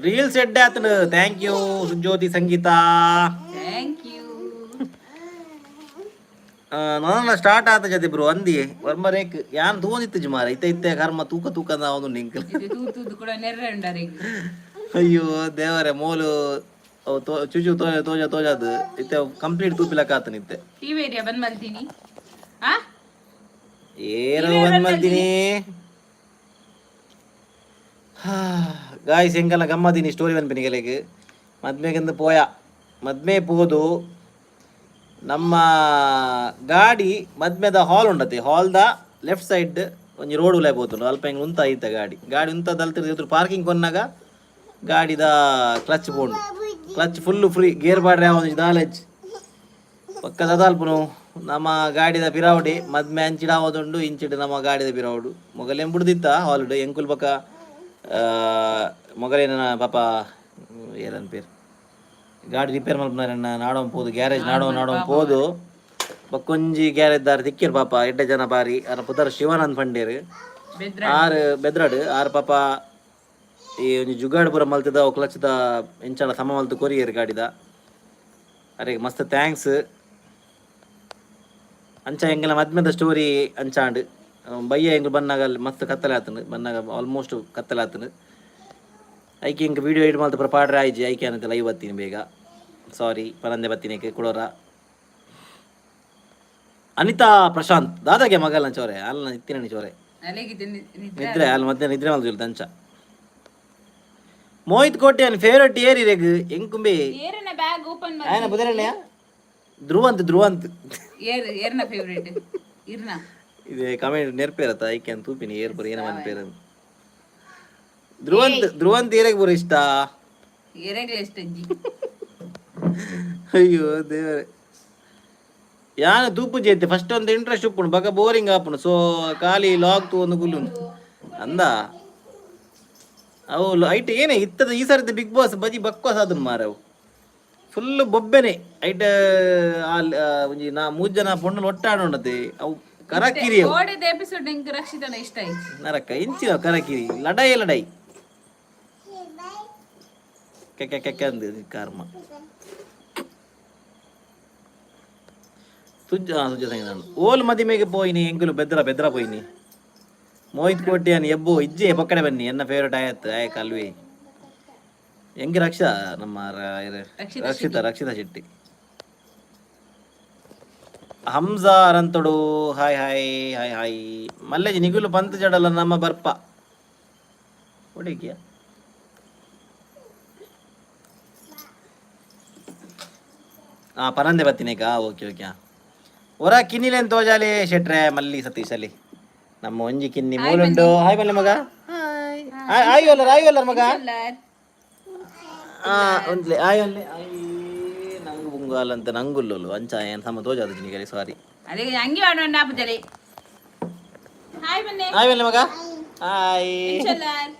Speaker 2: ರೀಲ್ಸ್ ಎಡ್ಡೆ ಆತನು. Thank you Sujyothi Sangeetha.
Speaker 1: Thank you.
Speaker 2: ನನ್ನ ಸ್ಟಾರ್ಟ್ ಆತ ಜೊತೆ ಬ್ರೋ ಅಂದಿ ವರ್ಮರೇಕ್ ಯಾನ್ ತೂವೊಂದಿತ್ತು ಮಾರ. ಇತ್ತೆ ಇತ್ತೆ ಕರ್ಮ ತೂಕ ತೂಕ ಒಂದು ನಿಂಕಲ್.
Speaker 1: ಇದು ತೂತುದು ಕೂಡ ನೆರ್ರೆ ಉಂಡರಿಗೆ.
Speaker 2: ಅಯ್ಯೋ ದೇವರೇ, ಮೋಲು ಅವು ತೋ ಚುಚು ತೋ ತೋಜ ತೋಜಾದು ಇತ್ತೆ ಕಂಪ್ಲೀಟ್ ತೂಪಿಲಕ್ಕ ಆತನ ಇತ್ತೆ.
Speaker 1: ಟಿವಿ ಏರಿಯಾ ಬಂದ್ ಮಲ್ತೀನಿ ಆ.
Speaker 2: ಏರೋ ಬಂದ್ ಮಲ್ತೀನಿ. ಗಾಯ್ಸ್, ಎಂಕಲ್ನ ಗಮ್ಮದಿನಿ ಸ್ಟೋರಿ ಪನ್ಪಿನಿ ಕೆಲಗ್. ಮದ್ಮೆಗೆಂದು ಪೋಯ, ಮದ್ಮೆ ಪೋದು ನಮ್ಮ ಗಾಡಿ ಮದ್ಮೆದ ಹಾಲ್ ಉಂಡತಿ. ಹಾಲ್ದ ಲೆಫ್ಟ್ ಸೈಡ್ ಒಂಜಿ ರೋಡ್ ಉಲಾಯಿ ಪೋತುಂಡು. ಅಲ್ಪ ಎಂಕ್ ಉಂತ ಐತ ಗಾಡಿ. ಗಾಡಿ ಉಂತ ದಲ್ತಿರ್ದು ಎದುರು ಪಾರ್ಕಿಂಗ್ ಕೊನ್ನಾಗ ಗಾಡಿದ ಕ್ಲಚ್ ಪೋಂಡು. ಕ್ಲಚ್ ಫುಲ್ ಫ್ರೀ, ಗೇರ್ ಪಾಡ್ರೆ ಒಂಜಿ ದಾಲೆಜ್ ಪಕ್ಕ ದದಾಲ್ಪುನು. ನಮ್ಮ ಗಾಡಿದ ಪಿರಾವಡಿ ಮದ್ಮೆ ಅಂಚಿಡಾವದುಂಡು, ಇಂಚಿಡ್ ನಮ್ಮ ಗಾಡಿದ ಪಿರಾವಡು ಮೊಗಲೇನ್ ಬುಡ್ದಿತ್ತ ಹಾಲ್ಡ್. ಎಂಕುಲ್ ಪಕ್ಕ ಮೊಗಲೇನ ಪಾಪ ಏರನ್ ಪೇರ್ ಗಾಡಿ ರಿಪೇರ್ ಮಲ್ಪುನಾರನ್ನ ನಾಡೋನ್ ಪೋದು, ಗ್ಯಾರೇಜ್ ನಾಡೋ ನಾಡೋನ್ ಪೋದು, ಬೊಕ್ಕೊಂಜಿ ಗ್ಯಾರೇಜ್ ದಾರ್ ತಿಕ್ಕಿರ್ ಪಾಪ. ಎಡ್ಡೆ ಜನ ಬಾರಿ. ಅರ ಪುದರ್ ಶಿವಾನಂದ್ ಪಂಡೇರು.
Speaker 1: ಬೆದ್ರ.
Speaker 2: ಆರ್ ಬೆದ್ರಡ್. ಆರ್ ಪಾಪ ಈ ಒಂಜಿ ಜುಗಾಡ್ ಪೂರ ಮಲ್ತದ, ಅವು ಕ್ಲಚ್ದ ಎಂಚಾಲ ಸಮ ಮಲ್ತ್ ಕೊರಿಯೆರ್ ಗಾಡಿದ. ಅರೆಗ್ ಮಸ್ತ್ thanks. ಅಂಚ ಎಂಕಲ್ನ ಮದ್ಮೆದ ಸ್ಟೋರಿ ಅಂಚಾಂಡ್. ಬಯ್ಯ ಎಂಕುಲು ಬನ್ನಾಗ ಅಲ್ಲಿ ಮಸ್ತ್ ಕತ್ತಲೆ ಆತುಂಡು. ಬನ್ನಾಗ ಆಲ್ಮೋಸ್ಟ್ ಕತ್ತಲೆ ಆತುಂಡು. ಐಕೆ ಎಂಕ್ ವಿಡಿಯೋ ಎಡಿಟ್ ಮಲ್ತ್ ಪೂರ ಪಾಡ್ರೆ ಆಯ್ಜಿ. ಐಕೆ ಅನಂತ ಲೈವ್ ಬತ್ತೀನಿ ಬೇಗ. ಸಾರಿ ಪರಂದೆ ಬತ್ತಿನಕ್ಕೆ ಕುಡೋರ. ಅನಿತಾ ಪ್ರಶಾಂತ್ ದಾದಾಗೆ ಮಗಲ್ನ ಚೋರೆ ಅಲ್ಲ ಇತ್ತಿನ ಚೋರೆ.
Speaker 1: ಅಲೆಗಿದ್ದೆ ನಿದ್ರೆ.
Speaker 2: ನಿದ್ರೆ ಅಲ್ಲಿ ಮಧ್ಯಾಹ್ನ ನಿದ್ರೆ ಮಲ್ತು ಅಂಚ. ಮೋಹಿತ್ ಕೋಟೆ ಫೇವರೇಟ್ ಏರಿ ರೆಗ್ ಎಂಕುಂಬೆ.
Speaker 1: ಏರನ ಬ್ಯಾಗ್ ಓಪನ್ ಮಾಡಿ.
Speaker 2: ಆಯನ ಬುದರಣ್ಯ ಧ್ರುವಂತ್ ಧ್ರುವಂತ್.
Speaker 1: ಏರ್ ಏರ್ನ ಫೇವರೇಟ್ ಇರ್ನ?
Speaker 2: ಇದೆ ಕಮೆಂಟ್ ನೆರ್ಪೇರತ್ತ, ಐಕೆ ಅಂತ ತೂಪಿನಿ ಏರ್ ಪುರ ಏನ ಮನ್ಪೇರ. ಧ್ರುವಂತ್ ಧ್ರುವಂತ್ ಏರೆಗ್ ಪೂರ ಇಷ್ಟ.
Speaker 1: ಏರೆಗ್ಲ ಇಷ್ಟ ಅಜ್ಜಿ.
Speaker 2: ಅಯ್ಯೋ ದೇವರೇ, ಯಾನ ತೂಪು ಜೇತೆ. ಫಸ್ಟ್ ಒಂದು ಇಂಟ್ರೆಸ್ಟ್ ಉಪ್ಪುಂಡು, ಬಕ ಬೋರಿಂಗ್ ಆಪುಂಡು. ಸೊ ಖಾಲಿ ಲಾಗ್ ತೂ ಒಂದು ಕುಲ್ಲುಂಡು ಅಂದ. ಅವು ಐಟ್ ಏನೇ ಇತ್ತದ. ಈ ಸರಿದ ಬಿಗ್ ಬಾಸ್ ಬಜಿ ಬಕ್ವಾಸ್ ಅದನ್ನು ಮಾರವು. ಫುಲ್ ಬೊಬ್ಬೆನೆ ಐಟ್. ಒಂಜಿ ನಾ ಮೂರು ಜನ ಪೊಣ್ಣುಲು ಒಟ್ಟಾಡುಂಡತೆ. ಅವು ಕರಕಿರಿ ಅವು.
Speaker 1: ಓಡಿದ ಎಪಿಸೋಡ್ ಎಂಕ್ ರಕ್ಷಿತನ ಇಷ್ಟ ಆಯ್ತು.
Speaker 2: ನರಕ ಇಂಚಿನ ಕರಕಿರಿ, ಲಡಾಯಿ ಲಡಾಯಿ, ಕೆಕ್ಕೆ ಕೆಕ್ಕೆ ಅಂದು ಕರ್ಮ. ಸುಜ್ಜ ಸುಜ್ಜ ಸಂಗೀತ ಓಲ್ ಮದಿಮೆಗೆ ಪೋಯಿನಿ ಎಂಕುಲು ಬೆದ್ರ ಬೆದ್ರ ಪೋಯಿನಿ. ಮೋಹಿತ್ ಕೋಟ್ಯಾನ್ ಎಬ್ಬು ಇಜ್ಜೆ ಪೊಕ್ಕಡೆ ಬನ್ನಿ. ಎನ್ನ ಫೇವರೇಟ್ ಆಯತ್ ಆಯ್ ಕಲ್ವಿ ಎಂಗೆ ರಕ್ಷಾ ನಮ್ಮ
Speaker 1: Rakshitha.
Speaker 2: Rakshitha Rakshitha Shetty. Hamsa Aranthodu, hi hi hi hi. ಮಲ್ಲೇಜಿ ನಿಗುಲು ಪಂತ್ ಜಡಲ ನಮ್ಮ ಬರ್ಪ ಒಡಿಗಿಯ. ಆ ಪರಂದೆ ಬತ್ತಿನೇಕ. Okay okay. ಒರ ಕಿನ್ನಿಲೇನ್ ತೋಜಾಲೆ ಶೆಟ್ರೆ. ಮಲ್ಲಿ ಸತೀಶ್ ಅಲ್ಲಿ ನಮ್ಮ ಒಂಜಿ ಕಿನ್ನಿ ಮೂಲುಂಡು. ಹಾಯ್ ಮಲ್ಲೆ ಮಗ. ಹಾಯ್ ಆಯ್ ಒಲ್ಲರ್, ಆಯ್ ಒಲ್ಲರ್ ಮಗ. ಆ ಒಂದ್ಲೆ ಆಯ್ ಒಲ್ಲೆ ಆಯ್. ನಂಗು ಬುಂಗಾಲ್ ಅಂತ ನಂಗುಲ್ಲೊಲು ಅಂಚ ಏನ್ ಸಮ ತೋಜಾದ ಜಿನಿಗಲಿ, ಸಾರಿ.
Speaker 1: ಅದೇ ಅಂಗಿ ವಾಡ ಆಪುಜಲೆ. ಹಾಯ್ ಬನ್ನೆ.
Speaker 2: ಹಾಯ್ ಮಲ್ಲೆ ಮಗ, ಹಾಯ್.
Speaker 1: ಇಂಚಲ್ಲಾರ್.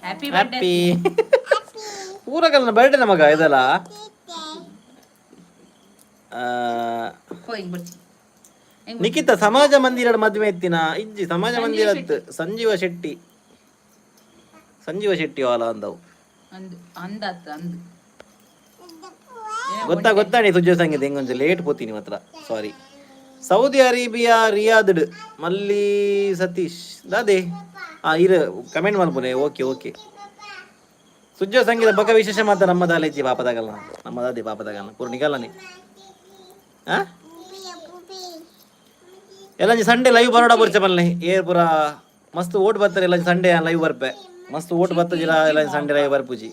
Speaker 1: Happy birthday.
Speaker 2: Happy ಪೂರಕಲ್ನ ಬರ್ಡೇ ಮಗ ಇದಲ್ಲ.
Speaker 1: ಹೋಯ್ ಬರ್ತಿ.
Speaker 2: ನಿಖಿತ ಸಮಾಜ ಮಂದಿರ ಮದುವೆ ಎತ್ತಿನ ಇಜ್ಜಿ ಸಮಾಜ ಮಂದಿರತ್ ಸಂಜೀವ ಶೆಟ್ಟಿ, ಸಂಜೀವ ಶೆಟ್ಟಿ ವಾಲ ಅಂದವು.
Speaker 1: ಅಂದು ಅಂದಾತ್ ಅಂದು.
Speaker 2: ಗೊತ್ತಾ ಗೊತ್ತಾಣಿ ಸುಜ್ಜೋ ಸಂಗೀತ ಹೆಂಗೊಂಚು ಲೇಟ್ ಪೋತೀನಿ ಮಾತ್ರ, ಸಾರಿ. ಸೌದಿ ಅರೇಬಿಯಾ ರಿಯಾದ್ ಮಲ್ಲಿ ಸತೀಶ್ ದಾದೆ ಆ ಇರು ಕಮೆಂಟ್ ಮಲ್ಪುನೆ. Okay okay. ಸುಜ್ಜೋ ಸಂಗೀತ ಬಕ ವಿಶೇಷ ಮಾತ್ರ ನಮ್ಮ ದಾಲೇಜಿ ಪಾಪದಾಗಲ್ಲ, ನಮ್ಮ ದಾದಿ ಪಾಪದಾಗಲ್ಲ ಪೂರ ನಿಗಲ್ಲನಿ. ಆ ಎಲ್ಲ ಸಂಡೇ ಲೈವ್ ಬರೋಡ ಬರ್ಚೆ ಬಲ್ಲೆ. ಏರ್ ಪೂರ ಮಸ್ತ್ ಓಟ್ ಬರ್ತಾರೆ. ಎಲ್ಲ ಸಂಡೇ ಲೈವ್ ಬರ್ಪೆ. ಮಸ್ತ್ ಓಟ್ ಬರ್ತಜಿಲ್ಲ. ಎಲ್ಲ ಸಂಡೇ ಲೈವ್ ಬರ್ಪುಜಿ.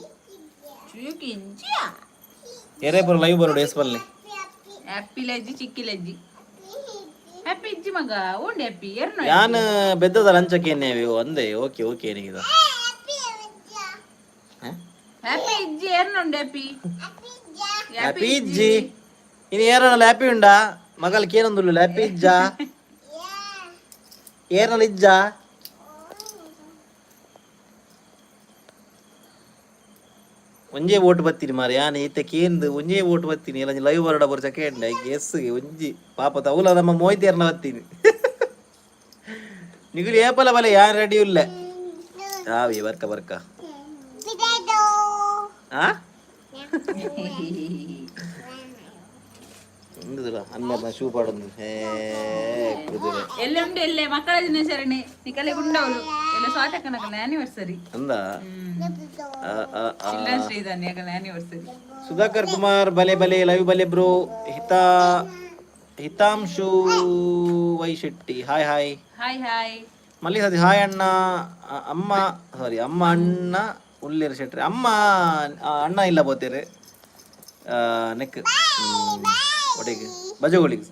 Speaker 2: ಏರೇ ಪೂರ ಲೈವ್ ಬರೋಡು ಎಸ್ ಬಲ್ಲೆ.
Speaker 1: ಹ್ಯಾಪಿ ಲಜ್ಜಿ ಚಿಕ್ಕಿ ಲಜ್ಜಿ ಹ್ಯಾಪಿ ಇಜ್ಜಿ ಮಗ ಉಂಡು ಹ್ಯಾಪಿ ಎರ್ನ.
Speaker 2: ಯಾನ್ ಬೆದ್ದದ ಲಂಚಕ್ಕೆ ಅಂದೆ. Okay okay, ಏನಿಗಿದೆ?
Speaker 1: ಹ್ಯಾಪಿ ಇಜ್ಜಿ ಎರ್ನ ಉಂಡು ಹ್ಯಾಪಿ.
Speaker 2: ಹ್ಯಾಪಿ ಇಜ್ಜಿ. ಇನ್ನು ಏರನಲ್ಲಿ ಹ್ಯಾಪಿ ಉಂಡಾ ಮಗಲ್? ಕೇನೊಂದುಲ್ಲ ಹ್ಯಾಪಿ ಇಜ್ಜಾ? ಏರ್ನಲ್ಲಿ ಇಜ್ಜಾ? ಒಂಜೇ ಓಟ್ ಬತ್ತೀನಿ ಮಾರೆ ಯಾನ್ ಈತೆ ಕೇಂದ್. ಒಂಜೇ ಓಟ್ ಬತ್ತೀನಿ. ಎಲ್ಲ ಲೈವ್ ಬರೋಡ ಬರೋ ಕೇಂಡ ಎಸ್ ಒಂಜಿ ಪಾಪ ತೌಲ ನಮ್ಮ ಮೋಯ್ತೇರ್ನ ಬತ್ತೀನಿ. ನಿಗುಲು ಏಪಲ ಬಲೆ, ಯಾನ್ ರೆಡಿ ಉಲ್ಲೆ. ಆವಿ ಬರ್ಕ ಬರ್ಕ. ಆ ಇಂದುದಲ್ಲ ಅನ್ನ ಶೂ ಪಾಡೊಂದು ಹೇ ಕುದುರೆ.
Speaker 1: ಎಲ್ಲೆ ಉಂಡು ಎಲ್ಲೆ ಮಕ್ಕಳ ದಿನಾಚರಣೆ ನಿಕಲೆ ಗುಂಡವಳು ಎಲ್ಲ ಸ್ವಾತಕನಕಲ ಆನಿವರ್ಸರಿ.
Speaker 2: ಅಂದ ಆ, ಆ, ಆ.
Speaker 1: ಚಿಲ್ಡ್ರನ್ಸ್ ಡೇ ಇದ್ದಾನೆ ಅಕಲ ಆನಿವರ್ಸರಿ.
Speaker 2: ಸುಧಾಕರ್ ಕುಮಾರ್ ಬಲೆ ಬಲೆ ಲೈವ್ ಬಲೆ bro. Hita Hitamshu Y Shetty, hi hi.
Speaker 1: Hi hi.
Speaker 2: ಮಲ್ಲಿ ಸತಿ ಹಾಯ್ ಅಣ್ಣ. ಅಮ್ಮ ಸಾರಿ, ಅಮ್ಮ ಅಣ್ಣ ಉಲ್ಲೇರು ಶೆಟ್ರಿ. ಅಮ್ಮ ಅಣ್ಣ ಇಲ್ಲ ಬೋತೇರು ನೆಕ್ ಒಡೆಗೆ ಬಜಗೋಳಿಗೆ.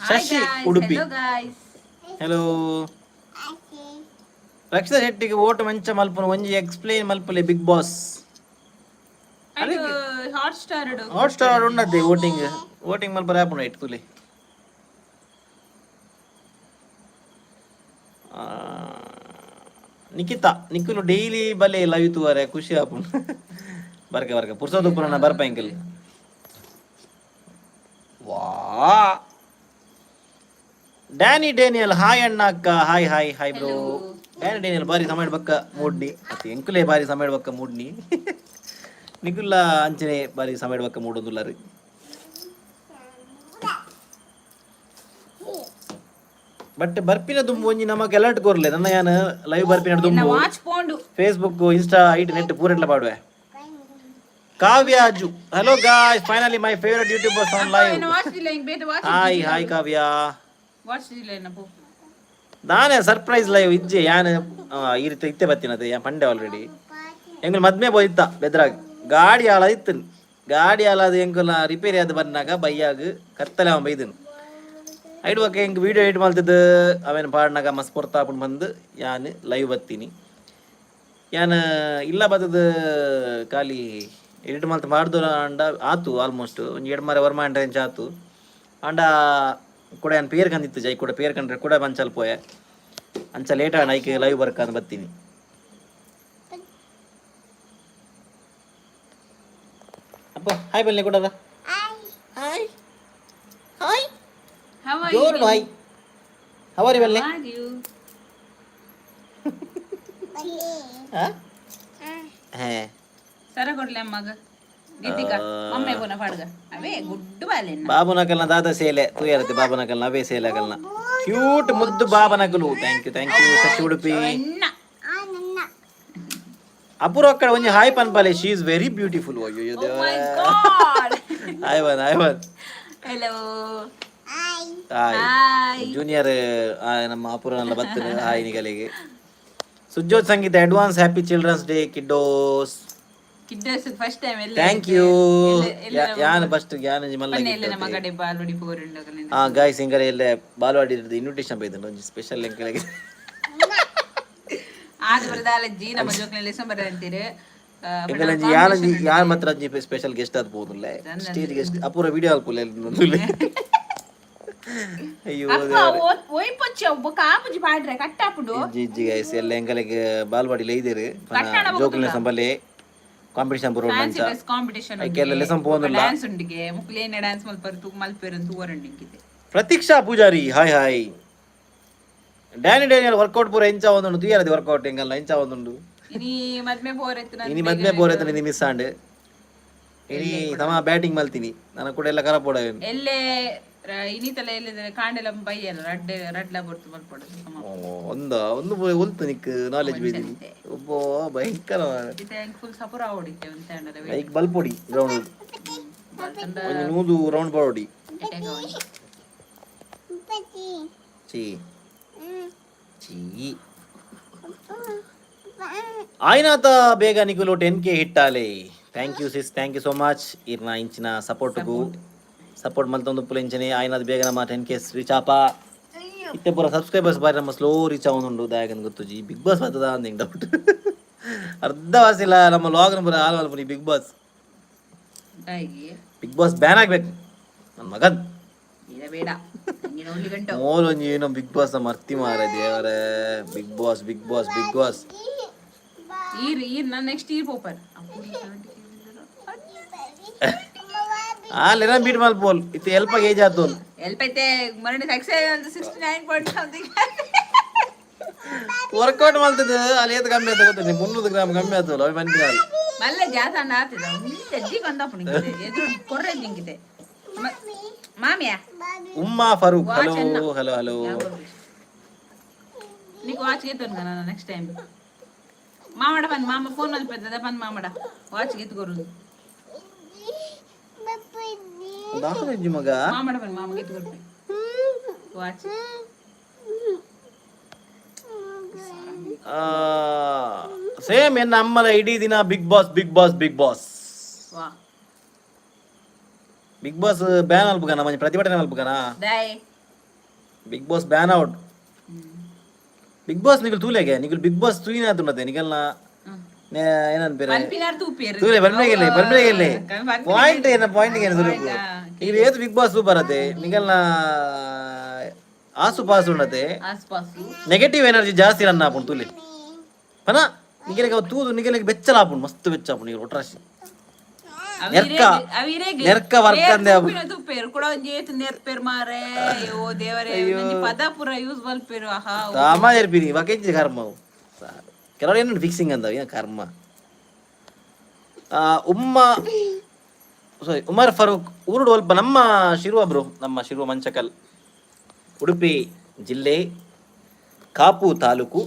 Speaker 2: Shashi Udupi.
Speaker 1: Hello guys.
Speaker 2: Hello. Rakshita ಶೆಟ್ಟಿಗೆ ಓಟು ಮಂಚ ಮಲ್ಪುನ ಒಂಜಿ ಎಕ್ಸ್ಪ್ಲೈನ್ ಮಲ್ಪಲೆ big boss.
Speaker 1: Hot star.
Speaker 2: Hot star ಉಂಡದ್ದೆ ವೋಟಿಂಗ್, ವೋಟಿಂಗ್ ಮಲ್ಪರೆ ಆಪುಂಡು ಇಟ್ಟು ತುಲಿ. ನಿಖಿತಾ, ನಿಖಿಲು ಡೈಲಿ ಬಲೆ ಲೈವ್ ತೂವರೆ, ಖುಷಿ ಆಪುಂಡು. ಬರ್ಕ ಬರ್ಕ, ಪುರ್ಸೋದು ಉಪ್ಪುನ ಬರ್ಪ ಎಂಕಲ್. ವಾ, ಡ್ಯಾನಿ ಡೇನಿಯಲ್, ಹಾಯ್ ಅಣ್ಣ, ಅಕ್ಕ, hi hi hi bro. Danny Daniel ಬಾರಿ ಸಮಯ ಬಕ್ಕ ಮೂಡ್ನಿ ಅತ್ತೆ. ಎಂಕುಲೇ ಬಾರಿ ಸಮಯ ಬಕ್ಕ ಮೂಡ್ನಿ. ನಿಕುಲ್ಲ ಅಂಚನೆ ಬಾರಿ ಸಮಯ ಬಕ್ಕ ಮೂಡೊಂದುಲ್ಲಾರು. ಬಟ್ ಬರ್ಪಿನ ದುಂಬು ಒಂಜಿ ನಮಕ್ ಅಲರ್ಟ್ ಕೊರ್ಲೆ. ನನ್ನ ಯಾನ್ ಲೈವ್ ಬರ್ಪಿನ ದುಂಬು
Speaker 1: ವಾಚ್ ಪೋಂಡು.
Speaker 2: ಫೇಸ್ಬುಕ್, ಇನ್ಸ್ಟಾ, ಐಟ್ ನೆಟ್ ಪೂರೆಟ್ಲ ಪಾಡುವೆ. ಕಾವ್ಯಾಜು, hello guys, finally my favourite YouTubers on live.
Speaker 1: Watch ಇಲ್ಲ ಹಿಂಗ್ ಬೇಟ ವಾಚ್.
Speaker 2: ಹಾಯ್ ಹಾಯ್ ಕಾವ್ಯ.
Speaker 1: ವಾಚ್ ಇಲ್ಲ ಏನಪ್ಪು.
Speaker 2: ನಾನೇ ಸರ್ಪ್ರೈಸ್ ಲೈವ್ ಇಜ್ಜೆ ಯಾನ್ ಈ ರೀತಿ ಇತ್ತೆ ಬತ್ತಿನದು ಯಾನ್ ಪಂಡೆ ಆಲ್ರೆಡಿ. ಎಂಗುಲ್ ಮದ್ಮೆ ಪೋಯಿತ್ತ ಬೆದ್ರಾಗ್, ಗಾಡಿ ಆಲ ಇತ್ತು. ಗಾಡಿ ಆಲಾದ ಎಂಕುಲ ರಿಪೇರಿ ಆದ್ ಬಂದಾಗ ಬೈಯಾಗ ಕತ್ತಲೆ ಅವ ಬೈದನು. ಐಡ್ ಬೊಕ್ಕ ಎಂಕ್ ವಿಡಿಯೋ ಎಡಿಟ್ ಮಲ್ತದ್ದು ಅವೇನು ಪಾಡ್ನಾಗ ಮಸ್ತ್ ಪೊರ್ತಾಪುಂಡು ಬಂದು ಯಾನ್ ಲೈವ್ ಬತ್ತೀನಿ. ಯಾನ್ ಇಲ್ಲ ಬತ್ತದ ಖಾಲಿ ಎಡಿಟ್ ಮಲ್ತ್ ಮಾಡ್ದು ಅಂಡ ಆತು. ಆಲ್ಮೋಸ್ಟ್ ಒಂಜಿ ಎಡ್ ಮಾರೆ ವರ್ಮ ರೇಂಜ್ ಆತು. ಅಂಡ ಕೂಡ ಯಾನ್ ಪೇರ್ ಕಂದಿತ್ತು ಜೈ ಕೂಡ ಪೇರ್ ಕಂಡ್ರೆ ಕೂಡ ಬಂಚಲ್ ಪೋಯೆ. ಅಂಚ ಲೇಟ್ ಆಂಡ್, ಐಕ್ ಲೈವ್ ಬರ್ಕಂದ್ ಬತ್ತೀನಿ. ಅಪ್ಪ ಹಾಯ್ ಬನ್ನಿ ಕೂಡ. Hi hi.
Speaker 1: How are
Speaker 2: ಜೋರು ಹಾಯ್. How are you ಬನ್ನಿ?
Speaker 1: Are you?
Speaker 2: ಹಾ ಹೇ.
Speaker 1: ಸರ ಕೊಡ್ಲೆ ಅಮ್ಮಗ. ಗೀತಿಕಾ ಮಮ್ಮೆ ಪೋನ ಪಾಡ್ಗ ಅವೇ ಗುಡ್ಡು ಬಾಲೆನ್ನ.
Speaker 2: ಬಾಬುನಕಲ್ನ ದಾದ ಸೇಲೆ ತೂಯರತ್ತೆ. ಬಾಬುನಕಲ್ನ ಅವೇ ಸೇಲೆ ಅಕಲ್ನ ಕ್ಯೂಟ್ ಮುದ್ದು ಬಾಬನಕಲು. Thank you, thank you Shashi Udupi.
Speaker 1: ಎಣ್ಣ.
Speaker 2: ಅಪೂರ್ವ ಅಕ್ಕಡ ಒಂಜಿ ಹಾಯ್ ಪನ್ಪಾಲೆ. She is very beautiful. ಅಯ್ಯೋ.
Speaker 1: Oh my god.
Speaker 2: ಹಾಯ್ ಬನ್, ಹಾಯ್ ಬನ್.
Speaker 1: ಹೆಲೋ.
Speaker 2: ಹಾಯ್.
Speaker 1: ಹಾಯ್.
Speaker 2: ಜೂನಿಯರ್ ನಮ್ಮ ಅಪೂರ್ವನೆಲ್ಲ ಬತ್ತನೆ. ಹಾಯ್ ನಿಗಲಿಗೆ. Sujyoth Sangeetha, advance happy Children's Day kiddos.
Speaker 1: Kiddos first time ಎಲ್ಲ.
Speaker 2: Thank you. ಯಾನ್ ಫಸ್ಟ್ ಯಾನ್ ಮಲ್ಲ.
Speaker 1: ಎಲ್ಲ ನಮ್ಮ ಕಡೆ ಬಾಲ್ವಾಡಿ ಪೋರುಂಡು.
Speaker 2: ಹಾ ಗಾಯ್ಸ್, ಇಂಗರೆ ಎಲ್ಲ ಬಾಲ್ವಾಡಿ ಇನ್ವಿಟೇಷನ್ ಬೈದನು ಒಂಜಿ ಸ್ಪೆಷಲ್ ಎಂಕಲೆಗೆ.
Speaker 1: ಆದ ಬರದಾಲಜ್ಜಿ ನಮ್ಮ ಜೋಕ್ಲೆಲ್ಲ ಲೆಸನ್ ಅಂತೀರಿ.
Speaker 2: ಎಂಕಲಂಜಿ ಯಾನಂಜಿ ಯಾನ್ ಮಾತ್ರ ಅಂಜಿ ಸ್ಪೆಷಲ್ ಗೆಸ್ಟ್ ಆದ್ ಪೋದುಲ್ಲೆ, ಸ್ಟೇಜ್ ಗೆಸ್ಟ್. ಅಪೂರ್ವ ವಿಡಿಯೋ ಅಲ್ಪುಲೆ. ಅಯ್ಯೋ.
Speaker 1: ಒಯ್ಪೊಚ್ಚಿ ಒಬ್ಬ ಕಾಪುಜಿ ಪಾಡ್ರೆ ಕಟ್ಟಾಪುಂಡು.
Speaker 2: ಇಜ್ಜಿ ಇಜ್ಜಿ ಗೈಸ್, ಎಲ್ಲ ಎಂಕಲೆಗ್ ಬಾಲ್ವಾಡಿ ಲೈದೇರು ಜೋಕುಲ್ನ ಸಂಬಲೆ ಕಾಂಪಿಟಿಷನ್ ಬರೋಣ.
Speaker 1: ಫ್ಯಾನ್ಸಿ
Speaker 2: ಅಂಚ
Speaker 1: ಡ್ರೆಸ್ ಕಾಂಪಿಟಿಷನ್.
Speaker 2: ಐಕೆಲ್ಲ ಲೆಸನ್ ಪೋವೊಂದುಲ್ಲ.
Speaker 1: ಡ್ಯಾನ್ಸ್ ಉಂಡಿಗೆ ಮುಕ್ಲೇನೆ ಡ್ಯಾನ್ಸ್ ಮಲ್ಪರು ತೂ ಮಲ್ಪೆರು ತೂವರಂಡು ಇಂಕಿತೆ.
Speaker 2: Pratiksha Poojary, hi hi. Danny Daniel, workout ಪೂರ ಎಂಚ ಒಂದುಂಡು ತುಯರದಿ. ವರ್ಕೌಟ್ ಎಂಗಲ್ಲ ಎಂಚ ಒಂದುಂಡು.
Speaker 1: ಇನಿ ಮದ್ಮೆ ಪೋರೆತ್ತು.
Speaker 2: ಇನಿ ಮದ್ಮೆ ಪೋರೆತ್ತ ನಿಂದಿ ಮಿಸ್ ಆಂಡ್. ಇನಿ ತಮ ಬ್ಯಾಟಿಂಗ್ ಮಲ್ತೀನಿ ನನ್ನ ಕೂಡ ಎಲ್ಲ ಕರಪೋಡ.
Speaker 1: ಎಲ್ಲೆ ಇನಿತಲ ಎಲ್ಲೆ ಕಾಂಡೆಲ ಬೈಯಲ್ಲ ರಡ್ಡೆ ರಡ್ಲ ಬೊರ್ತು ಮಲ್ಪೊಡು.
Speaker 2: ಒಂದ ಒಂದು ಉಲ್ತು ನಿಕ್ ನಾಲೆಜ್ ಬೈದಿನಿ ಒಬ್ಬ ಭಯಂಕರ.
Speaker 1: ಇತ್ತೆ ಎಂಕ್ ಫುಲ್ ಸಪುರ ಆವಡಿತ್ತೆ ಒಂತೆ ಅಂಡಲ.
Speaker 2: ಲೈಕ್ ಬಲ್ಪೊಡಿ ಗ್ರೌಂಡ್ ಒಂಜಿ 100 ರೌಂಡ್ ಬಾಡೋಡಿ. ಚೀ ಚೀ. ಆಯ್ನಾತ ಬೇಗ ನಿಕುಲು 10K ಹಿಟ್ಟಾಲೆ. Thank you sis, thank you so much. ಇರ್ನ ಇಂಚಿನ ಸಪೋರ್ಟ್ಗೂ ಸಪೋರ್ಟ್ ಮಲ್ತೊಂದು ಉಪ್ಪುಲ ಇಂಚನೆ. ಆಯ್ನಾದ ಬೇಗ ನಮ್ಮ 10K reach ಆಪ. ಇತ್ತೆ ಪೂರ ಸಬ್ಸ್ಕ್ರೈಬರ್ಸ್ ಬಾರಿ ನಮ್ಮ ಸ್ಲೋ ರೀಚ್ ಆವೊಂದುಂಡು. ದಾಯಕನ್ ಗೊತ್ತುಜಿ. ಬಿಗ್ ಬಾಸ್ ಬರ್ತದ ಅಂದ್ ಡೌಟ್. ಅರ್ಧ ವಾಸಿಲ್ಲ ನಮ್ಮ ಲಾಗ್ ಪೂರ ಹಾಲ್ ಮಲ್ಪುನಿ ಬಿಗ್ ಬಾಸ್.
Speaker 1: ದಾಯಿಗೆ.
Speaker 2: ಬಿಗ್ ಬಾಸ್ ಬ್ಯಾನ್ ಆಗ್ಬೇಕು ನನ್ನ ಮಗನ್.
Speaker 1: ಬೇಡ ಬೇಡ, ನಂಗೆ ನೋಡ್ಲಿ ಗಂಟು.
Speaker 2: ಮೋಲೊಂಜಿ ಏನೋ ಬಿಗ್ ಬಾಸ್ ಮರ್ತಿ ಮಾರ ದೇವರೇ. Big boss, big boss, big boss.
Speaker 1: ಈರ್ ಈರ್ ನಾನು ನೆಕ್ಸ್ಟ್ ಇಯರ್ ಪೋಪರ್.
Speaker 2: ಆ ಲೆನ ಬೀಟ್ ಮಲ್ಪೋಲ್ ಇತ್ತೆ ಎಲ್ಪ ಏಜ್ ಆತೋಲ್.
Speaker 1: ಎಲ್ಪ ಐತೆ ಮರಣ 69 point something.
Speaker 2: Workout ಮಲ್ತದ ಅಲ್ಲಿ ಏತ್ ಕಮ್ಮಿ ಆತ ಗೊತ್ತ? 300 ಗ್ರಾಮ್ ಕಮ್ಮಿ ಆತೋಲ್ ಅವಿ ಮನ್ಪಿನಾಲ್.
Speaker 1: ಮಲ್ಲ ಜಾಸ ಆತದ ಜಜ್ಜಿ ಬಂದಪ್ಪ ಎದುರು ಕೊರ್ರೆ ಜಿಂಕಿತೆ ಮಾಮಿಯಾ.
Speaker 2: ಉಮ್ಮಾ ಫರೂಕ್, ಹಲೋ ಹಲೋ ಹಲೋ.
Speaker 1: నీకు వాచ్ గీతాను కదా నెక్స్ట్ టైం. మామడ పని మామ ఫోన్ మళ్ళీ పని మామడ వాచ్ గీతుకోరు.
Speaker 2: ದಾಖಲೆ ಮಗ.
Speaker 1: ಮಾಮಡ ಪನ್ ಮಾಮ ಗೀతుకోರು ವಾಚ್.
Speaker 2: ಸೇಮ್ ಎನ್ನ ಅಮ್ಮನ ಇಡೀ ದಿನ big boss, big boss, big boss.
Speaker 1: ವಾ.
Speaker 2: ಬಿಗ್ ಬಾಸ್ ಬ್ಯಾನ್ ಅಲ್ಪುಗನ ಮಂಜಿ ಪ್ರತಿಭಟನೆ ಮಲ್ಪುಗನ.
Speaker 1: ದಾಯ್.
Speaker 2: Big boss ban out. Big boss ನಿಗಲ್ ತೂಲೆಗೆ, ನಿಗಲ್ ಬಿಗ್ ಬಾಸ್ ತೂಯಿನ ಆತುಂಡತೆ ನಿಗಲ್ನ ಏನನ್ ಬೇರೆ
Speaker 1: ಪನ್ಪಿನಾರ್ ತೂಪೇರು.
Speaker 2: ತೂಲೆ ಬನ್ಮೇಗೆಲ್ಲಿ ಬನ್ಮೇಗೆಲ್ಲಿ ಪಾಯಿಂಟ್ ಏನ, ಪಾಯಿಂಟ್ ಏನು ಸುರುಕು. ಈಗ ಏತು ಬಿಗ್ ಬಾಸ್ ಸೂಪರ್ ಅತೆ, ನಿಗಲ್ನ ಆಸು ಪಾಸು ಉಂಡತೆ.
Speaker 1: ಆಸ್ಪಾಸು.
Speaker 2: ನೆಗೆಟಿವ್ ಎನರ್ಜಿ ಜಾಸ್ತಿ ರನ್ ಆಪುಂಡು ತೂಲೆ ಪನ. ನಿಗಲಿಗೆ ಅವು ತೂದು ನಿಗಲಿಗೆ ಬೆಚ್ಚಲ ಆಪುಂಡು, ಮಸ್ತ್ ಬೆಚ್ಚ ಆಪುಂಡು. ಈಗ ಒಟ್ರಾಶಿ ನೆರ್ಕ ನೆರ್ಕ ವರ್ಕ್ ಅಂದೆ ಅವು.
Speaker 1: ತೂಪೇರು ಕೂಡ ಒಂಜಿ ಏತ್ ನೆರ್ಪೇರ್ ಮಾರೆ, ಓ ದೇವರೇ, ಒಂಜಿ ಪದ ಪೂರ ಯೂಸ್ ಮಲ್ಪೇರು, ಆಹಾ.
Speaker 2: ತಾಮ ಇರ್ಪಿನಿ ವಕೆಂಚಿ ಕರ್ಮ ಅವು. ಕೆಲವರು ಏನು ಫಿಕ್ಸಿಂಗ್ ಅಂದವು, ಏನು ಕರ್ಮ. ಉಮ್ಮ ಸಾರಿ ಉಮರ್ ಫರೂಕ್ ಊರುಡು ಅಲ್ಪ? ನಮ್ಮ ಶಿರುವ ಬ್ರೋ, ನಮ್ಮ ಶಿರುವ ಮಂಚಕಲ್, ಉಡುಪಿ ಜಿಲ್ಲೆ, ಕಾಪು ತಾಲೂಕು.